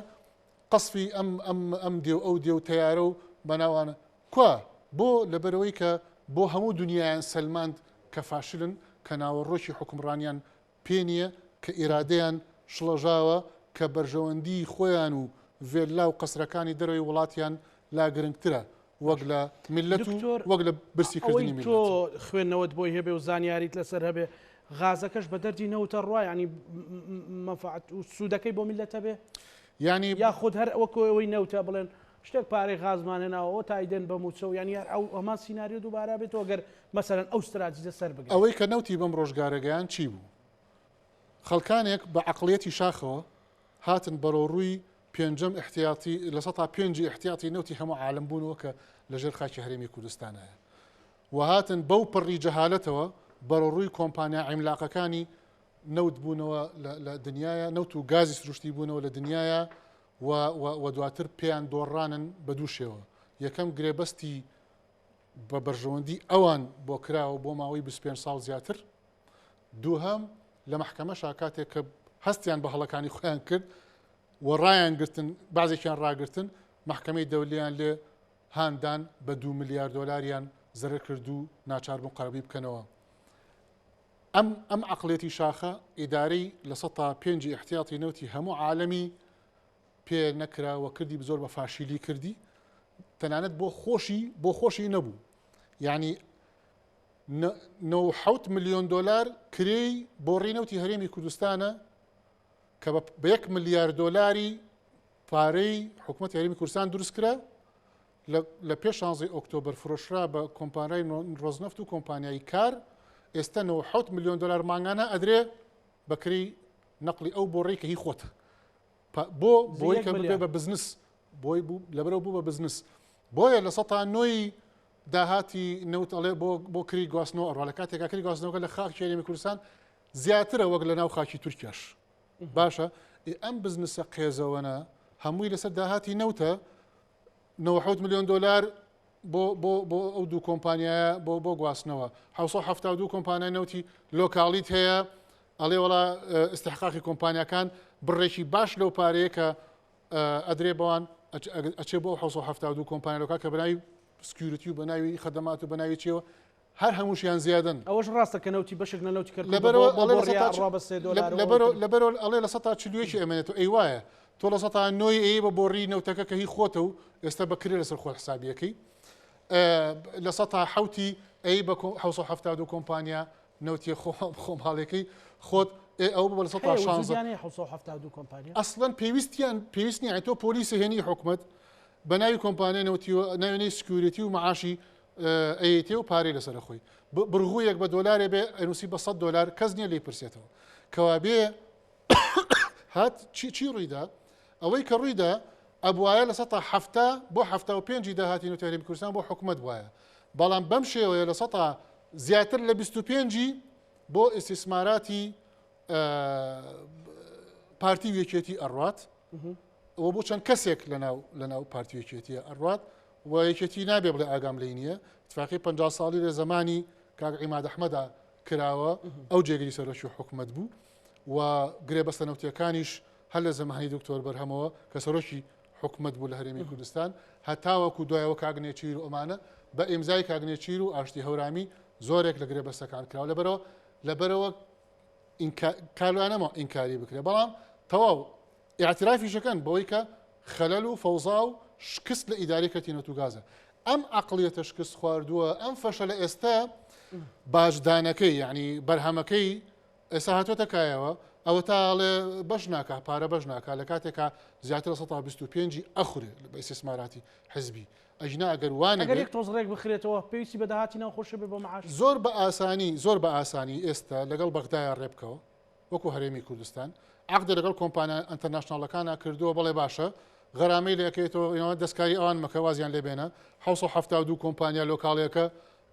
قەسفی ئەم ئەم ئەم دێ و ئەو دێ و تەیارە و بەناوانە کوا بۆ لەبەرەوەی کە بۆ هەموو دنیایان سەلماند کە فاشلن کە ناوەڕۆکی حوکمڕانیان پێ نییە کە ئیرادەیان شڵەژاوە کە بەرژەوەندی خۆیان و ڤێللا و قەسرەکانی دەرەوەی وڵاتیان لا گرنگترە. وەک لە میللەت و دکتۆر وەک لە برسیکردنی ئەوەی میللەت. تۆ خوێندنەوەت بۆی هەبێ و زانیاریت لەسەر هەبێ غازەکەش بە دەردی نەوتە ڕوا یانی مەنفەعەت و سوودەکەی بۆ میللەت هەبێ؟ یانی یاخود هەر وەکو ئەوەی نەوتە بڵێن شتێک پارەی غازمان هێناوە ئەوە تا ئەیدەن بە مووچە و یانی هەر ئەو هەمان سیناریۆ دووبارە بێتەوە گەر مەسەلەن ئەو ستراتیجە سەر بگرێت. ئەوەی کە نەوتی بەم ڕۆژگارە گەیاند چی بوو؟ خەڵکانێک بە عەقڵیەتی شاخەوە هاتن بەرەو ڕووی پێنجەم ئیحتیاتی لە سەتا پێنجی ئیحتیاتی نەوتی هەموو عالەم بوونەوە کە لە ژێر خاکی هەرێمی کوردستانایە و هاتن بەو پڕی جەهالەتەوە بەرەو ڕووی کۆمپانیا عیملاقەکانی نەوت بوونەوە لە دنیاە نەوت و گازی سروشتی بوونەوە لە دنیاە و و دواتر پێیان دۆڕانن بە دوو شێوە یەکەم گرێبەستی بە بەرژەوەندی ئەوان بۆ کراوە بۆ ماوەی 25 ساڵ زیاتر دووهەم، لە مەحکەمەشا کاتێک کە هەستیان بە هەڵەکانی خۆیان کرد و ڕایان گرتن، بەعزێکیان ڕاگرتن، مەحکەمەی دەولیان لێ هان دان بە دوو ملیار دۆلاریان زەرەر کرد و ناچار بوون قەرەبووی بکەنەوە. ئەم ئەم عەقڵیەتی شاخە ئیدارەی لە سەتا پێنجی ئیحتیاتی نەوتی هەموو عالەمی پێ نەکرا و کردی زۆر بە فاشیلی کردی تەنانەت بۆ خۆشی بۆ خۆشی نەبوو یعنی 97 ملیۆن دۆلار کرێی بۆڕی نەوتی هەرێمی کوردستانە کە بە یەک ملیار دۆلاری پارەی حکوومەت هەرێمی کوردستان دروست کرا لە پێش 16 ئۆکتۆبەر فرۆشرا بە کۆمپانیای ڕۆزنەفت و کۆمپانیای کار ئێستا 97 ملیۆن دلار مانگانە ئەدرێ بەکری نەقلی ئەو بۆڕی کە هی خۆتە بۆ بۆی کە ببێ بە بزنس بۆی بوو لەبەرەوە بوو بە بزنس بۆیە لە سەتا نۆی داهاتی نەوت ئەڵێ بۆ بۆ کری گواستنەوە ئەڕوا لە کاتێکا کری گواستنەوەکە لە خاکی هەرێمی کوردستان زیاترە وەک لە ناو خاکی تورکیاش باشە ئەم بزنسە قێزەوەنە هەمووی لەسەر داهاتی نەوتە 97 میلیۆن دلار بۆ بۆ بۆ ئەو دوو کۆمپانیایە بۆ بۆ گواستنەوە 772 کۆمپانیای نەوتی لۆکاڵیت هەیە ئەڵێ وڵا استحقاقی کۆمپانیاکان بڕێکی باش لەو پارەیە کە ئەدرێ بەوان ئەچێ بۆ 772 کۆمپانیا لۆکال کە بەناوی security و بەناوی خەدەمات و بەناوی چیەوە هەر هەمووشیان زیادن. ئەوەش ڕاستە کە نەوتی بەشێک لە نەوتی کەرکوک لەبەرەوە بۆ ئەڵێ لە بۆڕیا سەتا ئەڕوا بە سێ دۆلار و لەبەرەوە ئەوەی تر. لەبەرەوە ئەڵێ 40% ئەمێنێتەوە ئەی وایە تۆ 9% ئەی بە بۆڕی نەوتەکە کە هی خۆتە و ئێستا بە کرێ لەسەر خۆت حسابیەکەی لە سەتا حەوتی ئەی بە 772 کۆمپانیا نەوتی خۆماڵیەکەی خۆت ئێ ئەو بە لە سەتا هەیە 16 وجودیان هەیە 772 کۆمپانیا؟ ئەسڵەن پێویستیان پێویست نییە تۆ پۆلیس هێنی حکومت بە ناوی کۆمپانیای نەوتی و ناوی security و معاشی ئەیەتێ و پارەی لەسەر خۆی بڕغویەک بە دۆلارێ بێ ئەنووسی بە 100 دۆلار کەس نییە لێی پرسێتەوە کەوابێ هات چی چی ڕوویدا ئەوەی کە ڕوویدا ئەبواە لە سەتا هەفتا بۆ هەفتا و پێنجی داهاتی نەوتی هەرێمی کوردستان بۆ حکومەت وایە بەڵام بەم شێوەیە لە سەتا زیاتر لە 25ی بۆ ئیسیسماراتی پارتی و یەکێتی ئەڕات و بۆ چەند کەسێک لەناو لەناو پارتی یەکێتیە ئەڕات و یەکێتی نابێ بڵێ ئاگام لی نییە اتفاقی 50 ساڵی لە زمانی کاک عیماد ئەحمەدا کراوە ئەو جێگری سەرۆکی حکومت بوو و گرێبەستە نەوتیەکانیش هەر لە زمانی دکتۆر بەرهەمەوە کە سەرۆکی حکومت بوو لە هەرێمی کوردستان هەتاوەکو دوایەوە کاک نێچیر و ئەمانە بە ئیمزای کاک نێچیر و ئاشتی هەورامی زۆرێک لە گرێبەستەکان کراوە لەبەرەوە لەبەرەوە کارلانەمە ئینکاری بکرێ بەڵام تەواو ئیعترافیش ئەکەن بەوەی کە خەلەل و فەوزا و شکست لە ئیدارەی کەرتی نەوت و گازە. ئەم عەقڵیەتە شکست خواردووە، ئەم فەشەلە ئێستا باجدانەکەی یعنی بەرهەمەکەی ئێستا هاتۆتە کایەوە ئەوە تا ئەڵێ بەش ناکا پارە بەش ناکا لە کاتێکا زیاتر لە 125 ئەخورێ بە ئیسیسماراتی حزبی ئەگینا ئەگەر وا ئەگەر نەبێ یەک تۆز ڕێک بخرێتەوە پێویستی بە داهاتی ناوخۆشە بێ بۆ معاش؟ زۆر بە ئاسانی زۆر بە ئاسانی ئێستا لەگەڵ بەغدایە ڕێ بکەوە وەکو هەرێمی کوردستان عەقدی لەگەڵ کۆمپانیا international ەکانا کردووە بەڵێ باشە غەرامەی لێ ئەکەیتەوە ئێمە دەستکاری ئەوان مەکە وازیان لێ بێنە 772 کۆمپانیا لۆکاڵیەکە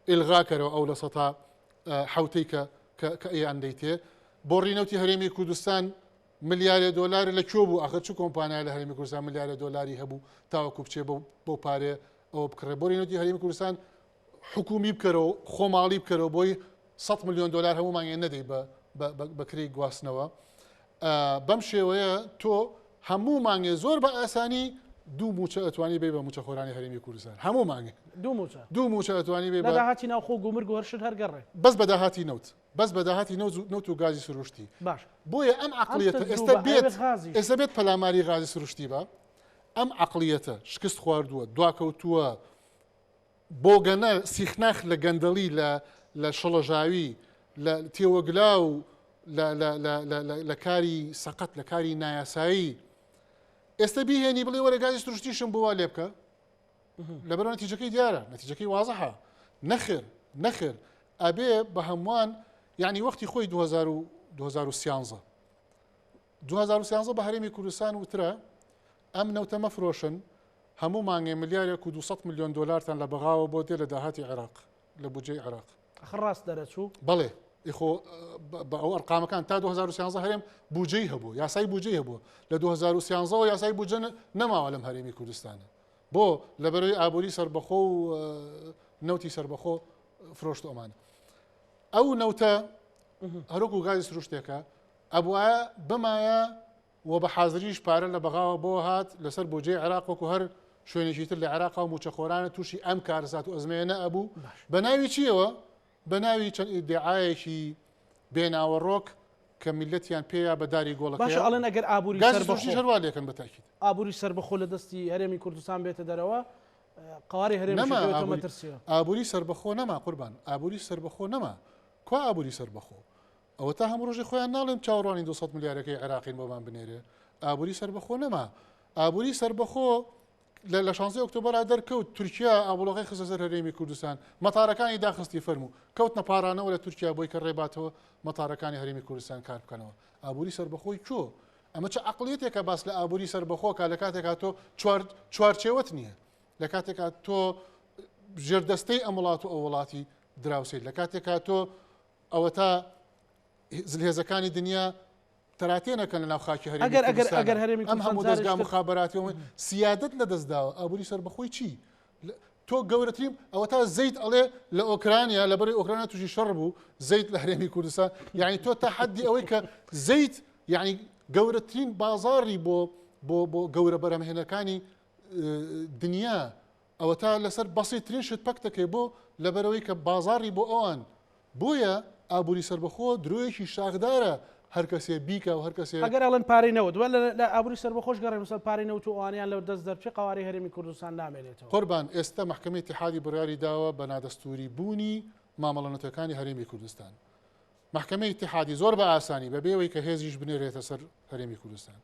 ئیلغا کەرەوە ئەو لە سەتا حوتەی کە کە ئەیان دەیتێ بۆڕی نەوتی هەرێمی کوردستان ملیارێ دۆلار لە کوێ بوو ئاخر چ کۆمپانیا لە هەرێمی کوردستان ملیارێ دۆلاری هەبوو تاوەکو بچێ بۆ پارێ ئەوە بکڕێ بۆری نەوتی هەرێمی کوردستان حکومی بکەرەوە خۆماڵی بکەرەوە بۆی 100 ملیۆن دلار هەموو مانگێ نەدەی بە بە کرێی گواستنەوە بەم شێوەیە تۆ هەموو مانگێ زۆر بە ئاسانی دوو موچە ئەتوانی بی بە موچەخۆرانی هەرێمی کوردستان هەموو مانگێ دوو موچە دوو موچە ئەتوانی بی بە داهاتی ناوخۆ گومرگ و هەر شت هەر گەڕێ بەس بە داهاتی نەوت بەس بە داهاتی نەوت و گازی سروشتی باش بۆیە ئەم عقلیەتە ئێستا بێت ئێستا بێت پەلاماری غازی سروشتی بە ئەم عقلیەتە شکست خواردووە دواکەوتووە. بۆگەنە سیخناخ لە گەندەڵی لە لە شڵەژاوی لە تێوەگلاو لە لە لە لە لە لە کاری سەقەت لە کاری نایاسایی ئێستا بیهێنی بڵێ وەرە گازی سروشتیشم بۆ وا لێ بکە لەبەرەوە نەتیجەکەی دیارە نەتیجەکەی وازحە نەخێر نەخێر ئەبێ بە هەمووان یعنی وەختی خۆی 2013 2013 بە هەرێمی کوردستان وترا ئەم نەوتە مەفرۆشن هەموو مانگێ ملیارێک و 200 میلیۆن دلارتان لە بەغاوە بۆ دێ لە داهاتی عێراق لە بودجەی عێراق. ئەخر ڕاست دەرەچوو؟ بەڵێ ئیخۆ بە ئەو ئەرقامەکان تا 2013 هەرێم بودجەی هەبوو یاسای بودجەی هەبوو لە 2013ەوە یاسای بودجە نەماوە لەم هەرێمی کوردستانە بۆ لەبەرەوەی ئابووری سربەخۆ و نەوتی سربەخۆ فرۆشت ئەمانە ئەو نەوتە هەروەکو گازی سروشتێکە ئەبوایە بمایە و بە حازریش پارە لە بەغاوە بۆ هات لەسەر بودجەی عێراق وەکو هەر شوێنێکی تر لە عێراقا و موچەخۆرانە تووشی ئەم کارەسات و ئەزمەیە نەئەبوو بە ناوی چیەوە بە ناوی چەند ئیدعایەکی بێناوەڕۆک کە میلەتیان پێیا بە داری گۆڵەکە باشە ئەڵێن ئەگەر ئابووری گازی سروشتیش هەروا لێکەن بە تاکید ئابووری سەربەخۆ لە دەستی هەرێمی کوردستان بێتە دەرەوە قواری هەرێم نەما دەکەوێتە ئابووری مەترسیەوە ئابووری سەربەخۆ نەما قوربان ئابووری سەربەخۆ نەما کوا ئابووری سەربەخۆ ئەوەتا هەموو ڕۆژێ خۆیان ناڵێن چاوەڕوانی 200 ملیارەکەی عێراقین بۆمان بنێرێ ئابووری سەربەخۆ نەما ئابووری سەربەخۆ لە لە 16 ئۆکتۆبەرا دەرکەوت تورکیا ئابوڵۆقەی خستە سەر هەرێمی کوردستان مەتارەکانی داخستی فەرموو کەوتنە پارانەوە لە تورکیا بۆی کە ڕێباتەوە مەتارەکانی هەرێمی کوردستان کار بکەنەوە ئابووری سەربەخۆی کۆ ئەمە چ عقلیەتێکە باس لە ئابووری سەربەخۆکە لە کاتێکا تۆ چوار چوارچێوەت نییە لە کاتێکا تۆ ژێردەستەی ئەم وڵات و ئەو وڵاتی دراوسێت لە کاتێکا تۆ ئەوەتا زلهێزەکانی دنیا تەراتێ نەکەن لە ناو خاکی هەرێمی ئەگەر ئەگەر کوردستانە. ئەگەر هەرێمی ئەم کوردستان هەموو دەزگا جارێکی تر مخابراتی و سیادەت لە دەست داوە ئابووری سەربەخۆی چی تۆ گەورەترین ئەوەتا زەیت ئەڵێ لە ئۆکرانیا لە بەری ئۆکرانیا تووشی شەڕ بوو زەیت لە هەرێمی کوردستان یعنی تۆ تا حەدی ئەوەی کە زەیت یعنی گەورەترین بازاڕی بۆ بۆ بۆ گەورە بەرهەمهێنەکانی دنیا ئەوەتا لەسەر بەسیترین شت پەک دەکەی بۆ لەبەرئەوەی کە بازاڕی بۆ ئەوان بۆیە ئابوری سەربەخۆ درۆیەکی شاخدارە هەرکەسێ بیکا و هەرکەسێ. ئەگەر ئەڵێن پارەی نەوت وە لە ئابوری سەربەخۆش گەڕێن سەر پارەی نەوت و ئەوانەیان لە دەست دەربچێ قەوارەی هەرێمی کوردستان نامێنێتەوە. قوربان ئێستا مەحکەمەی ئیتیحادی بڕیاری داوە بە نادەستوری بوونی مامەڵە نەوتەکانی هەرێمی کوردستان. مەحکەمەی ئیتیحادی زۆر بە ئاسانی بەبێ ئەوەی کە هێزیش بنێرێتە سەر هەرێمی کوردستان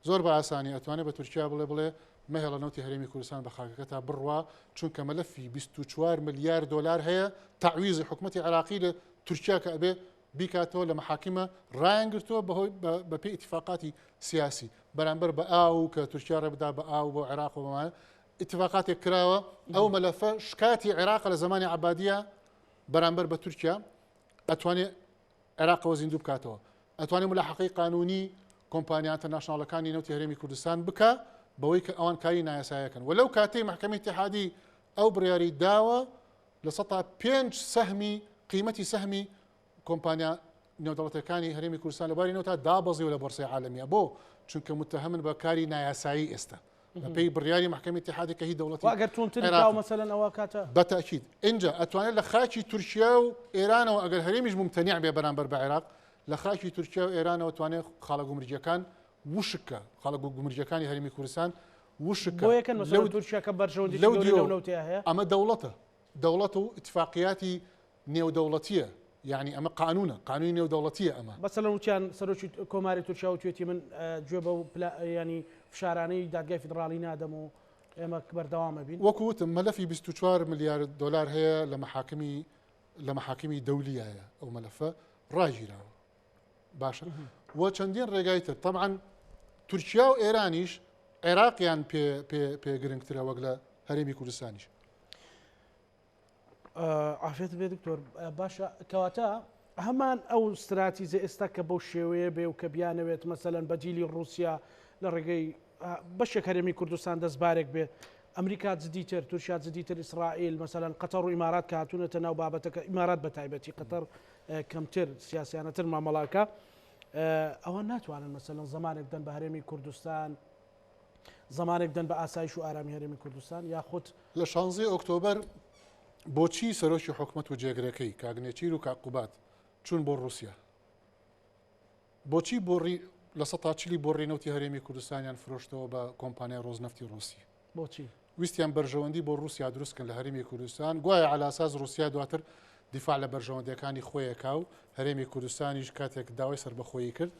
زۆر بە ئاسانی ئەتوانێت بە تورکیا بڵێ بڵێ مەهێڵە نەوتی هەرێمی کوردستان بە خاکەکەتا بڕوا چونکە مەلەفی 24 ملیار دۆلار هەیە تەعویزی حکومەتی عێراقی لە تورکیا کە ئەبێ بیکاتەوە لە مەحاکمە ڕایان گرتووە بەهۆی بەپێی ئیتفاقاتی سیاسی بەرامبەر بە ئاو کە تورکیا ڕێ بدا بە ئاو بۆ عێراق و بەمانە ئیتفاقاتێک کراوە ئەو مەلەفە شکاتی عێراق لە زمانی عەبادیە بەرامبەر بە تورکیا ئەتوانێ عێراقەوە زیندوو بکاتەوە، ئەتوانێ ملاحەقەی قانونی کۆمپانیا ئەنتەرناشناڵەکانی نەوتی هەرێمی کوردستان بکا بەوەی کە ئەوان کاری نایاسایەکەن و لەو کاتەی مەحکەمەی ئیتیحادی ئەو بڕیاری داوە 5% سەهمی قیمەتی سەهمی کۆمپانیا نێودەوڵەتەکانی هەرێمی کوردستان لە باری نەوتا دابەزیوە لە بۆرسەی عالەمیە بۆ چونکە متهمن بە کاری نایاسایی ئێستا بەپێی بڕیاری مەحکەمەی ئیتیحادی کە هی دەوڵەتی ئەگەر توندتری عێراقە. کاو مەسەلەن ئەوە کاتە بە تەئکید ئینجا ئەتوانێت لە خاکی تورکیا و ئێرانەوە ئەگەر هەرێمیش مومتەنیع بێ بەرامبەر بە عێراق لە خاکی تورکیا و ئێرانەوە توانێت خاڵە گومرگیەکان وشک کە خاڵە گومرگیەکانی هەرێمی کوردستان وشک کە بۆ یەکەن مەسەلەن لەو تورکیا کە بەرژەوەندیی لەو گەورەی لەو دیو نەوتەیە هەیە ئەمە دەوڵەتە دەوڵەت و ئیتفاقیاتی نێودەوڵەتیە یانی ئەمە قانونە قانونی نێودەوڵەتیە ئەمە. مەسەلەن وتیان سەرۆکی کۆماری تورکیا وتوێتی من گوێ بەو پلا یانی فشارانەی دادگای فیدڕاڵی نادەم و ئێمە بەردەوام ئەبین. وەکو وتم مەلەفی 24 ملیار دۆلار هەیە لە مەحاکمی لە مەحاکمی دەولیایە ئەو مەلەفە ڕاگیراوە باشە و چەندین ڕێگای تر تەبعەن تورکیا و ئێرانیش عێراقیان پێ پێ پێ گرنگترە وەک لە هەرێمی کوردستانیش. عافێت بێ دکتۆر باشە کەواتە هەمان ئەو ستراتیزە ئێستا کە بەو شێوەیە بێ و کە بیانەوێت مەسەلەن بەدیلی رووسیا لە ڕێگەی بەشێک هەرێمی کوردستان دەستبارێک بێ ئەمریکا جدیتر تورکیا جدیتر ئیسرائیل مەسەلەن قەتەر و ئیمارات کە هاتوونەتە ناو بابەتەکە ئیمارات بە تایبەتی قەتەر کەمتر سیاسیانەتر مامەڵاکە ئەوە ناتوانن مەسەلەن زمانێک دەن بە هەرێمی کوردستان زمانێک دەن بە ئاسایش و ئارامی هەرێمی کوردستان یاخود. لە شانزەی ئۆکتۆبەر بۆچی سەرۆکی حکومەت و جێگرەکەی کاک نێچیر و کاک قوباد چوون بۆ ڕووسیا؟ بۆچی بۆڕی لە سەتا چلی بۆڕی نەوتی هەرێمی کوردستانیان فرۆشتەوە بە کۆمپانیای ڕۆزنەفتی ڕووسی؟ بۆچی؟ ویستیان بەرژەوەندی بۆ ڕووسیا دروست کەن لە هەرێمی کوردستان، گوایە عەلاساس ڕووسیا دواتر دیفاع لە بەرژەوەندیەکانی خۆی ئەکا و هەرێمی کوردستانیش کاتێک داوای سەربەخۆیی کرد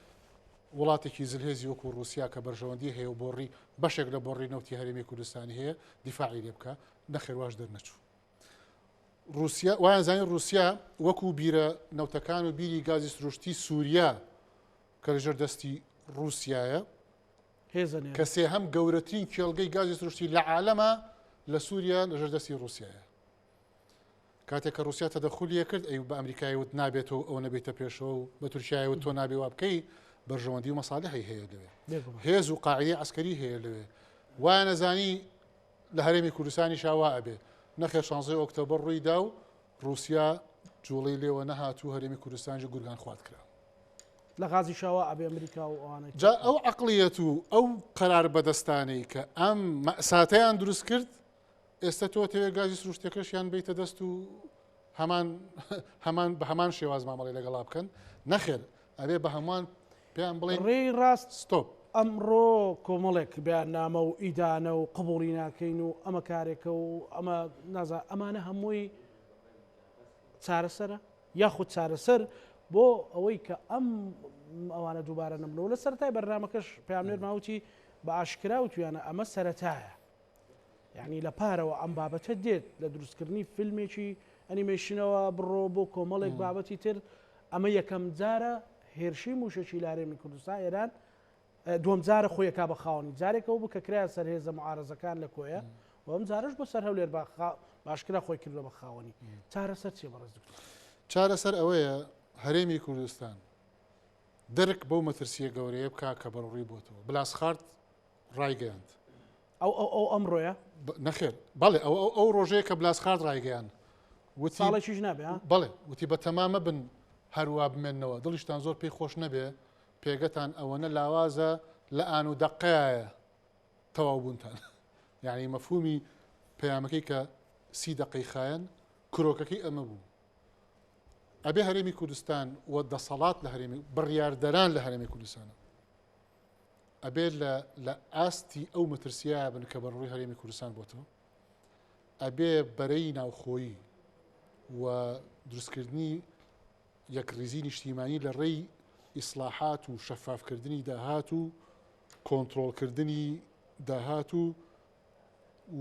وڵاتێکی زلهێزی وەکو ڕووسیا کە بەرژەوەندی هەیە و بۆڕی بەشێک لە بۆڕی نەوتی هەرێمی کوردستانی هەیە دیفاعی لێ بکا، نەخێر واش دەرنەچوو. ڕووسیا وایان زانی ڕووسیا وەکو بیرە نەوتەکان و بیری گازی سروشتی سووریا کە لەژێر دەستی ڕووسیایە کە سێهەم گەورەترین کێڵگەی گازی سروشتی لە عالەمە لە سووریا لەژێر دەستی ڕووسیایە. کاتێک کە ڕووسیا تەدەخولی کرد ئەی بە ئەمریکای وت نابێت و ئەو نەبێتە پێشەوە و بە تورکیای وت تۆ نابێ وا بکەی بەرژەوەندی و مەسالحی هەیە لەوێ هێز و قاعدەی عسکەری هەیە لەوێ وایان نەزانی لە هەرێمی کوردستانیشا وا ئەبێ نەخێر شانزەی ئۆکتۆبەر ڕووی دا و ڕووسیا جوڵەی لێوە نەهات و هەرێمی کوردستانیش گورگان خوارد کرا. لە غازیشا وا ئەبێ ئەمریکا و ئەوانەی جا ئەو عەقڵیەت و ئەو قەرار بەدەستانەی کە ئەم مەئساتەیان دروست کرد ئێستا تۆ تەوێ گازی سروشتەکەشیان بیتە دەست و هەمان هەمان بە هەمان شێواز مامەڵی لەگەڵا بکەن نەخێر ئەبێ بە هەمووان پێیان بڵێن ڕێی ڕاست ستۆپ. ئەمڕۆ کۆمەڵێک بەیاننامە و ئیدانە و قبوڵی ناکەین و ئەمە کارێکە و ئەمە نازا ئەمانە هەمووی چارەسەرە یاخود چارەسەر بۆ ئەوەی کە ئەم ئەوانە دووبارە نەبنەوە لە سەرەتای بەرنامەکەش پەیامنێرمان وتی بە ئاشکرا وتویانە ئەمە سەرەتایە یعنی لە پارەوە ئەم بابەتە دێت لە دروستکردنی فیلمێکی ئەنیمەیشنەوە بڕۆ بۆ کۆمەڵێک بابەتی تر ئەمە یەکەم جارە هێرشی موشەکی لە هەرێمی کوردستان ئێران دووەم جارە خۆی ئەکا بە خاوەنی جارێکەوە بوو کە کرایە سەر هێزە معارەزەکان لە کۆیە و ئەم جارەش بۆ سەر هەولێر باشکرا خۆی کردوە بە خاوەنی چارەسەر چیە بەڕێز دکتۆر؟ چارەسەر ئەوەیە هەرێمی کوردستان دەرک بەو مەترسیە گەورەیە بکا کە بەرەوڕووی بۆتەوە بلاسخارت ڕایگەیاند. ئەو ئەو ئەو ئەمڕۆیە؟ نەخێر بەڵێ ئەو ئەو ئەو ڕۆژەیە کە بلاسخارت ڕایگەیاند وتی ساڵێکیش نابێ ها؟ بەڵێ وتی بەتەما مەبن هەروا بمێننەوە دڵیشتان زۆر پێی خۆش نەبێ پێگەتان ئەوەنە لاوازە لە ئان و دەقەیایە تەواو بوونتان یعنی مەفهومی پەیامەکەی کە سی دەقەی خایەن کرۆکەکەی ئەمە بوو ئەبێ هەرێمی کوردستان و دەسەڵات لە هەرێمی بڕیاردەران لە هەرێمی کوردستانە ئەبێت لە لە ئاستی ئەو مەترسیە بن کە بەڕووی هەرێمی کوردستان بۆتەوە ئەبێ بەرەی ناوخۆیی و دروستکردنی یەکڕیزی نیشتیمانی لە ڕێی ئیسلاحات و شەفافکردنی داهات و کۆنترۆڵکردنی داهات و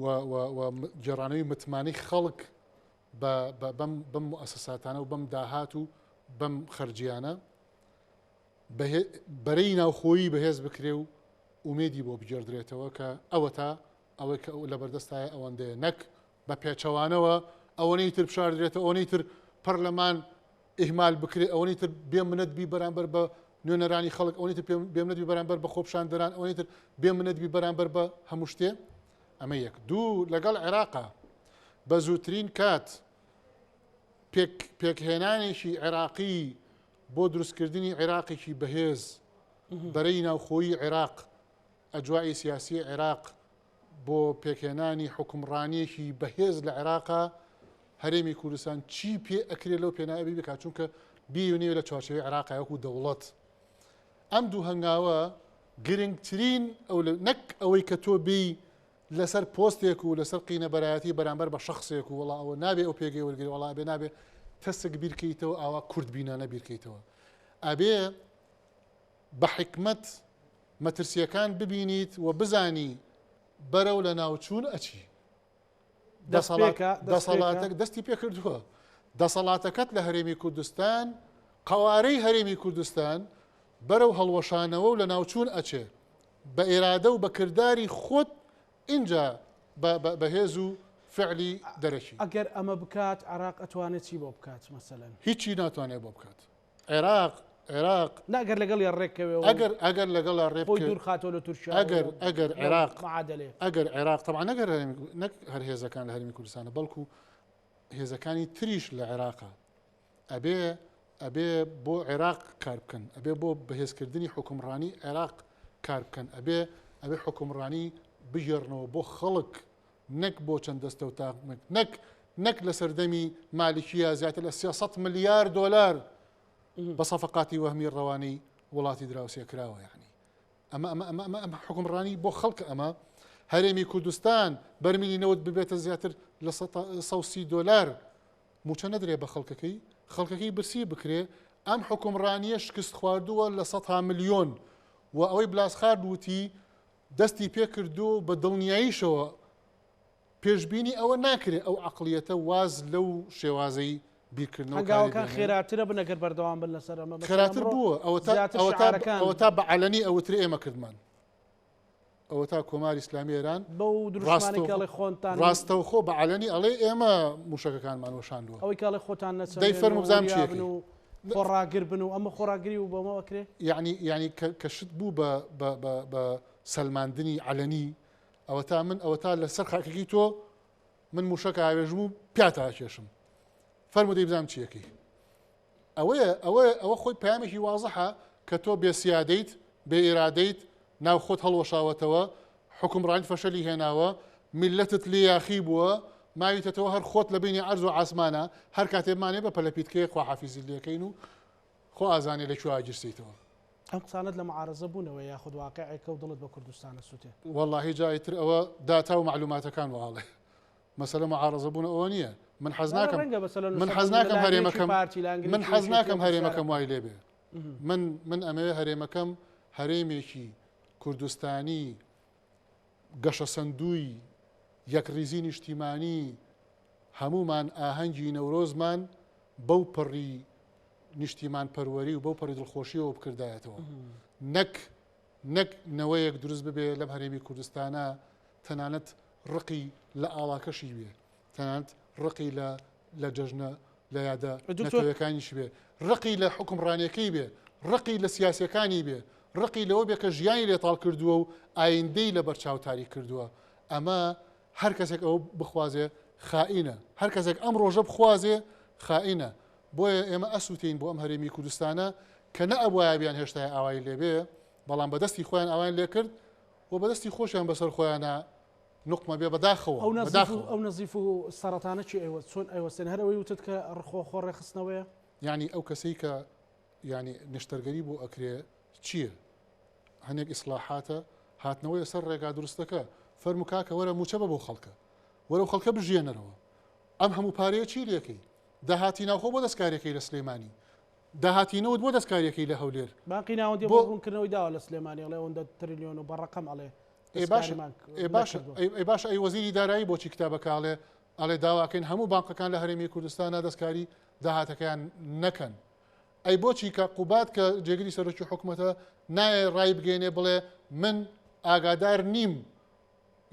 و گێڕانەوەی متمانەی خەڵک بەم موئەسەساتانە و بەم داهات و بەم خەرجیانە بەرەی ناوخۆیی بەهێز بکرێ و ئومێدی بۆ بگێڕدرێتەوە کە ئەوەتا ئەوەی کە لەبەردەستایە ئەوەندەیە نەک بە پێچەوانەوە ئەوەنەی تر بشاردرێتەوە ئەوەنەی تر پەرلەمان ئیهمال بکرێ ئەوەنەی تر بێ منەت بی بەرامبەر بە نوێنەرانی خەڵک ئەوەنەی تر بێ منەت بی بەرامبەر بە خۆپیشاندەران ئەوەنەی تر بێ منەت بی بەرامبەر بە هەموو شتێ ئەمە یەک دوو لەگەڵ عێراقا بە زووترین کات پێک پێکهێنانێکی عێراقی بۆ دروستکردنی عێراقێکی بەهێز، بەرەی ناوخۆیی عێراق، ئەجوائی سیاسی عێراق بۆ پێکهێنانی حوکمڕانییەکی بەهێز لە عێراقا، هەرێمی کوردستان چی پێ ئەکرێ لەو پێناوە بی بکات، چونکە بیونەوێ لە چوارچێوەی عێراقا وەکو دەوڵەت. ئەم دوو هەنگاوە گرنگترین ئەو نەک ئەوەی کە تۆ بێی لەسەر پۆستێک و لەسەر قینەبەرایەتی بەرامبەر بە شەخسێک و وەڵا ئەوە نابێ ئەو پێگەی وەرگری وەڵا ئەبێ نابێ تەسک بیرکەیتەوە ئاوا کورت بینانە بیرکەیتەوە ئەبێ بە حکمت مەترسیەکان ببینیت و بزانی بەرەو لە ناوچوون ئەچی دەسەڵاتەک دەستی پێکردووە دەسەڵاتەکەت لە هەرێمی کوردستان قوارەی هەرێمی کوردستان بەرەو هەڵوەشانەوە و لە ناوچوون ئەچێ بە ئێرادە و بە کرداری خۆت ئینجا بە بە هێز و فعلی دەرەکی. ئەگەر ئەمە بکات عێراق ئەتوانێت چی بۆ بکات مەسەلەن؟ هیچی ناتوانێت بۆ بکات. عێراق عێراق. نا ئەگەر لەگەڵیا ڕێک کەوێ و. ئەگەر ئەگەر لەگەڵا ڕێ خۆی دوور خاتەوە لە تورکیا و. ئەگەر ئەگەر عێراق. معادەلەیە. ئەگەر عێراق تەبعەن نەک هەر هەرێمی نەک هەر هێزەکان لە هەرێمی کوردستانە بەڵکو هێزەکانی تریش لە عێراقا ئەبێ ئەبێ بۆ عێراق کار بکەن، ئەبێ بۆ بەهێزکردنی حوکمڕانی عێراق کار بکەن، ئەبێ ئەبێ حوکمڕانی بگێڕنەوە بۆ خەڵک نەک بۆ چەند دەستە و تاقمێک، نەک نەک لە سەردەمی مالکیە زیاتر لە 300 ملیار دۆلار بە سەفەقاتی وەهمی ڕەوانەی وڵاتی دراوسێ کراوە یعنی ئەمە ئەمە ئەمە ئەمە ئەمە حوکمڕانی بۆ خەڵکە ئەمە. هەرێمی کوردستان بەرمیلی نەوت ببێتە زیاتر لە 130 دۆلار موچە نەدرێ بە خەڵکەکەی خەڵکەکەی برسی بکرێ ئەم حکومڕانیە شکست خواردووە لە سەتا ملیۆن و ئەوەی بلاسخارد وتی دەستی پێکردووە و بە دڵنیاییشەوە پێشبینی ئەوە ناکرێ ئەو عەقڵیەتە واز لەو شێوازەی بیرکردنەوە کاری هەنگاوەکان بێنێ. خێراترە بن ئەگەر بەردەوام بن لەسەر ئەمە مەسەلەن خێراتر ئەمڕۆ بووە ئەوەتا زیاتر ئەوەتا شعارەکان ئەوەتا بە عەلەنی ئەوترێ ئێمە کردمان ئەوەتا کۆماری ئیسلامی ئێران بەو دروشمانەی کە ئەڵێ خۆنتان ڕاستەوخۆ بە عەلەنی ئەڵێ ئێمە موشەکەکانمان وەشاندووە. ئەوەی کە ئەڵێ خۆتان دەی نەچەمێن فەرموو و بزانم وریا چیەکەی. بن و خۆڕاگر بن و ئەمە خۆڕاگری و بەمە ئەکرێ؟ یەعنی یەعنی کە کە شت بوو بە بە بە بە سەلماندنی عەلەنی ئەوەتا من ئەوەتا لەسەر خاکەکەی تۆ من موشەک ئاوێژم و پیاتا ئەکێشم فەرموو دەی بزانم چیەکەی. ئەوەیە ئەوەیە ئەوە خۆی پەیامێکی وازحە کە تۆ بێ سیادەیت، بێ ئیرادەیت، ناو خۆت هەڵوەشاوەتەوە، حوکمڕانیت فەشەلی هێناوە، میللەتت لێ یاخی بووە، ماویتەتەوە هەر خۆت لە بەینی عەرز و عاسمانا، هەر کاتێ بمانەوێ بە پەلەپیتکەیەک خواحافیزیت لێکەین و خۆ ئازانێ لە کوێ ئاگیرسێیتەوە. ئەم قسانەت لە معارەزە بوونەوەیە یاخود واقیعێکە و دڵت بە کوردستان ئەسوتێ؟ وەڵاهی جا ئیتر ئەوە داتا و مەعلوماتەکان وا ئەڵێ. مەسەلە معارەزە بوون ئەوە نییە من حەز ناکەم من حەز ناکەم هەرێمەکەم من حەز ناکەم هەرێمەکەم وای لێبێ من من ئەمەوێ هەرێمەکەم هەرێمێکی کوردستانی گەشەسەندووی یەکڕیزی نیشتیمانی هەمومان ئاهەنگی نەورۆزمان بەو پەڕی نیشتیمان پەروەری و بەو پەڕی دڵخۆشیەوە بکردایەتەوە نەک نەک نەوەیەک دروست ببێ لەم هەرێمی کوردستانە تەنانەت ڕقی لە ئاڵاکەشی بێ، تەنانەت ڕقی لە لە جەژنە لە یادە نەتەوەیەکانیشی بێ، ڕقی لە حوکمڕانیەکەی بێ، ڕقی لە سیاسیەکانی بێ، ڕقی لەوە بێ کە ژیانی لێ تاڵ کردووە و ئایندەی لە بەر چاو تاریک کردووە. ئەمە هەر کەسێک ئەوە بخوازێ خائینە. هەر کەسێک ئەم ڕۆژە بخوازێ خائینە. بۆیە ئێمە ئەسووتێین بۆ ئەم هەرێمی کوردستانە کە نەئەبوایە بیانهێشتایە ئاوای لێ بێ، بەڵام بە دەستی خۆیان ئاوایان لێ کرد و بەدەستی خۆشیان بەسەر خۆیانا نوقمە بێ بەداخەوە ئەو نەزیف و بەداخەوە. ئەو نەزیف و سەرەتانە چی ئەیوە چۆن ئەیوەستێن هەر ئەوەی وتت کە ڕخۆ خۆ ڕێکخستنەوەیە؟ یانی ئەو کەسەی کە یانی نەشتەرگەری بۆ ئەکرێ چییە؟ هەنێک ئیسلاحاتە هاتنەوەیە سەر ڕێگا دروستەکە فەرموو کاکە وەرە مووچە بە بۆ خەڵکە وەرە خەڵکە بژیێنەرەوە ئەم هەموو پارەیە چی لێکەی داهاتی ناوخۆ بۆ دەستکاریەکەی لە سلێمانی داهاتی نەوت بۆ دەستکاریەکەی لە هەولێر. بانقی ناوەندی بۆ ڕوونکردنەوەی داوە لە سلێمانی ئەڵێ ئەوەندە تریلیۆن و بە ڕەقەم ئەڵێ دەستکاریمان نەکردووە. ئەی باشە ئەی وەزیری دارایی بۆچی کتابەکە ئەڵێ ئەڵێ داواکەین هەموو بانقەکان لە هەرێمی کوردستانا دەستکاری داهاتەکەیان نەکەن ئەی بۆچی کە قوباد کە جێگری سەرۆکی حکومەتە نایە ڕای بگەینێ بڵێ من ئاگادار نیم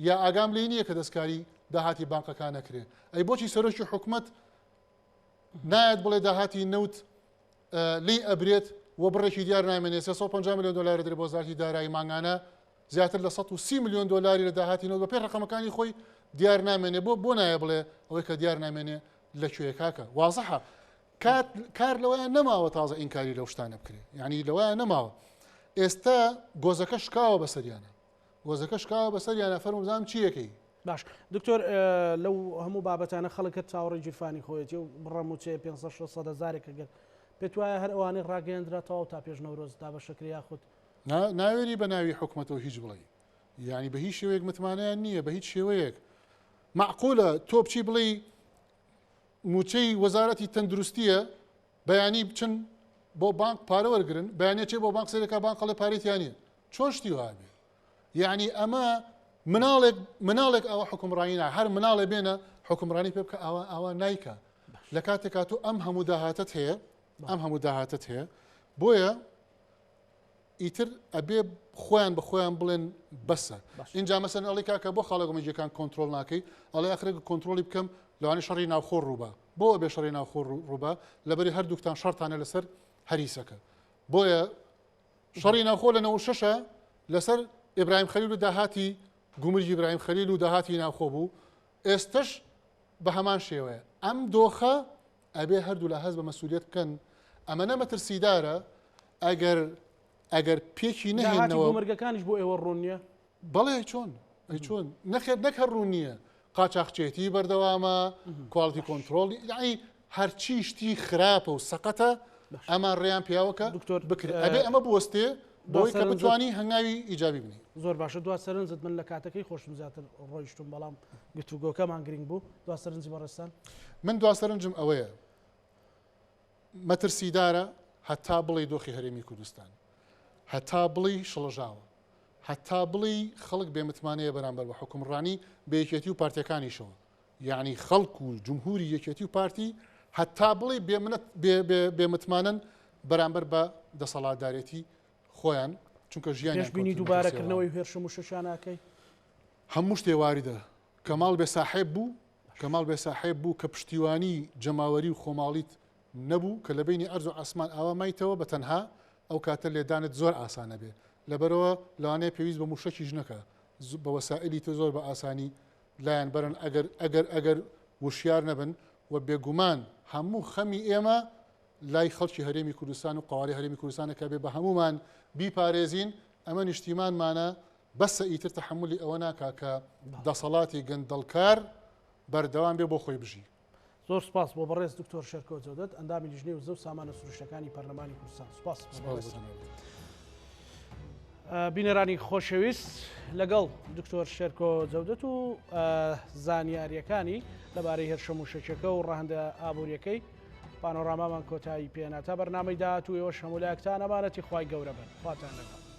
یا ئاگام لێ نییە کە دەستکاری داهاتی بانقەکان نەکرێ ئەی بۆچی سەرۆکی حکومەت نایەت بڵێ داهاتی نەوت لێی ئەبرێت و بڕێکی دیار نامێنێت 350 میلیۆن دلار درێ بۆ وەزارەتی دارایی مانگانە زیاتر لە 130 میلیۆن دلاری لە داهاتی نەوت بەپێی ڕقەمەکانی خۆی دیار نامێنێ بۆ بۆ نایە بڵێ ئەوەی کە دیار نامێنێ لە کوێ کاکە وازحە کات کار لەوەیان نەماوە تازە ئینکاری لەو شتانە بکرێ یعنی لەوەیان نەماوە ئێستا گۆزەکە شکاوە بەسەریانە گۆزەکە شکاوە بەسەریانە فەرموو بزانم چیەکەی. باش دکتۆر لەو هەموو بابەتانە خەڵک هەر چاوەڕێی گیرفانی خۆیەتی و بڕە مووچەیە 500 600 هەزارێک ئەگەر پێت وایە هەر ئەوانەی ڕاگەیەندرا تەواو تا پێش نەورۆز دابەشەکرێ یاخود ناوێری بە ناوی حکومەتەوە هیچ بڵێ یعنی بە هیچ شێوەیەک متمانەیان نییە بە هیچ شێوەیەک معقولە تۆ بچی بڵێ موچەی وەزارەتی تەندروستیە بەیانی بچن بۆ بانک پارە وەرگن بەیانە چێ بۆ بانک سەرەکە بانک ئەڵێ پارەی چۆن شتی وابێ یعنی ئەمە مناڵێک مناڵێک ئەوە حکومڕانی نا هەر مناڵێ بێنە حکومڕانی پێ بکە ئاوا ئاوا نیکە لە کاتێک کات و ئەم هەموو داهاتت هەیە ئەم هەموو داهاتت هەیە بۆیە ئیتر ئەبێ خۆیان بە خۆیان بڵێن بەسە اینجا مەسەن ئەڵی کاکە بۆ خاڵە گومرگیەکان کۆنترۆل ناکەی ئەڵێ ئەخرێک کۆنترۆلی بکەم لەوانی شەڕی ناوخۆ ڕووبا بۆ ئەبێ شەڕی ناوخۆ ڕووبا لەبەری هەردووکتان شەڕتانە لەسەر هەریسەکە بۆیە شەڕی ناوخۆ لە 96 لەسەر ئیبراهیم خەلیل و داهاتی گومرگی ئیبراهیم خەلیل و داهاتی ناوخۆ بوو ئێستش بە هەمان شێوەیە ئەم دۆخە ئەبێ هەردوولا هەست بە مەسولیەت بکەن ئەمەنە مەترسیدارە ئەگەر ئەگەر پێکی نەهێنەوە گومرگەکانیش بۆ ئێوە ڕوون نییە بەڵێ چۆن ئەی چۆن نەخێر نەک هەر ڕوون نییە قاچاخچێتی بەردەوامە quality control یعنی هەرچی شتی خراپە و سەقەتە ئەمان ڕێیان پیاوەکە دکتۆر بکرێت ئەبێ ئەمە بوەستێ. بۆی کە بتوانی هەنگاوی ئیجابی بنی. زۆر باشە دوا سەرنجت من لە کاتەکەی خۆشم زیاتر ڕۆیشتوم بەڵام گفتوگۆکەمان گرنگ بوو دوا سەرنجی بەڕێزتان؟ من دوا سەرنجم ئەوەیە مەترسیدارە هەتا بڵێی دۆخی هەرێمی کوردستان هەتا بڵێی شڵەژاوە هەتا بڵێی خەڵک بێمتمانەیە بەرامبەر بە حکومڕانی بە یەکێتی و پارتیەکانیشەوە یعنی خەڵک و جمهوری یەکێتی و پارتی هەتا بڵێی بێمتمانەن بەرامبەر بە دەسەڵاتدارێتی خۆیان چونکە ژیانیان پێشبینی کەوتنە دووبارەکردنەوەی مەترسیەوە. هێرشە موشەکیانەکەی؟ هەموو شتێ واریدە کەماڵ بێ ساحێب بوو کەماڵ بێ ساحێب بوو کە پشتیوانی جەماوەری و خۆماڵیت نەبوو کە لە بەینی ئەرز و عاسمان ئاوا مایتەوە بە تەنها ئەو کاتە لێدانت زۆر ئاسان ئەبێ لەبەرئەوە لەوانەیە پێویست بە موشەکیش نەکا بە وەسائیلی تر زۆر بە ئاسانی لایان بەرن ئەگەر ئەگەر ئەگەر وشیار نەبن و بێگومان هەموو خەمی ئێمە لای خەڵکی هەرێمی کوردستان و قەوارەی هەرێمی کوردستانە کە بێ بە هەموومان بیپارێزین ئەمە نیشتیمانمانە بەسە ئیتر تەحەمولی ئەوە ناکا کە دەسەڵاتی گەندەڵکار بەردەوام بێ بۆ خۆی بژی. زۆر سپاس بۆ بەڕێز دکتۆر شێرکۆ جەودەت ئەندامی لیژنەی وزە و سامانە سروشتەکانی پەرلەمانی کوردستان سپاس بینەرانی خۆشەویست لەگەڵ دکتۆر شێرکۆ جەودەت و زانیاریەکانی لەبارەی هێرشە موشەکەکە و ڕەهندە ئابوووریەکەی پانۆرامامان کۆتایی پێنا تا بەرنامەی داهاتوو ئێوەش هەموو لایەکتان ئەمانەتی خوای گەورە بن خواتان لەگەڵ.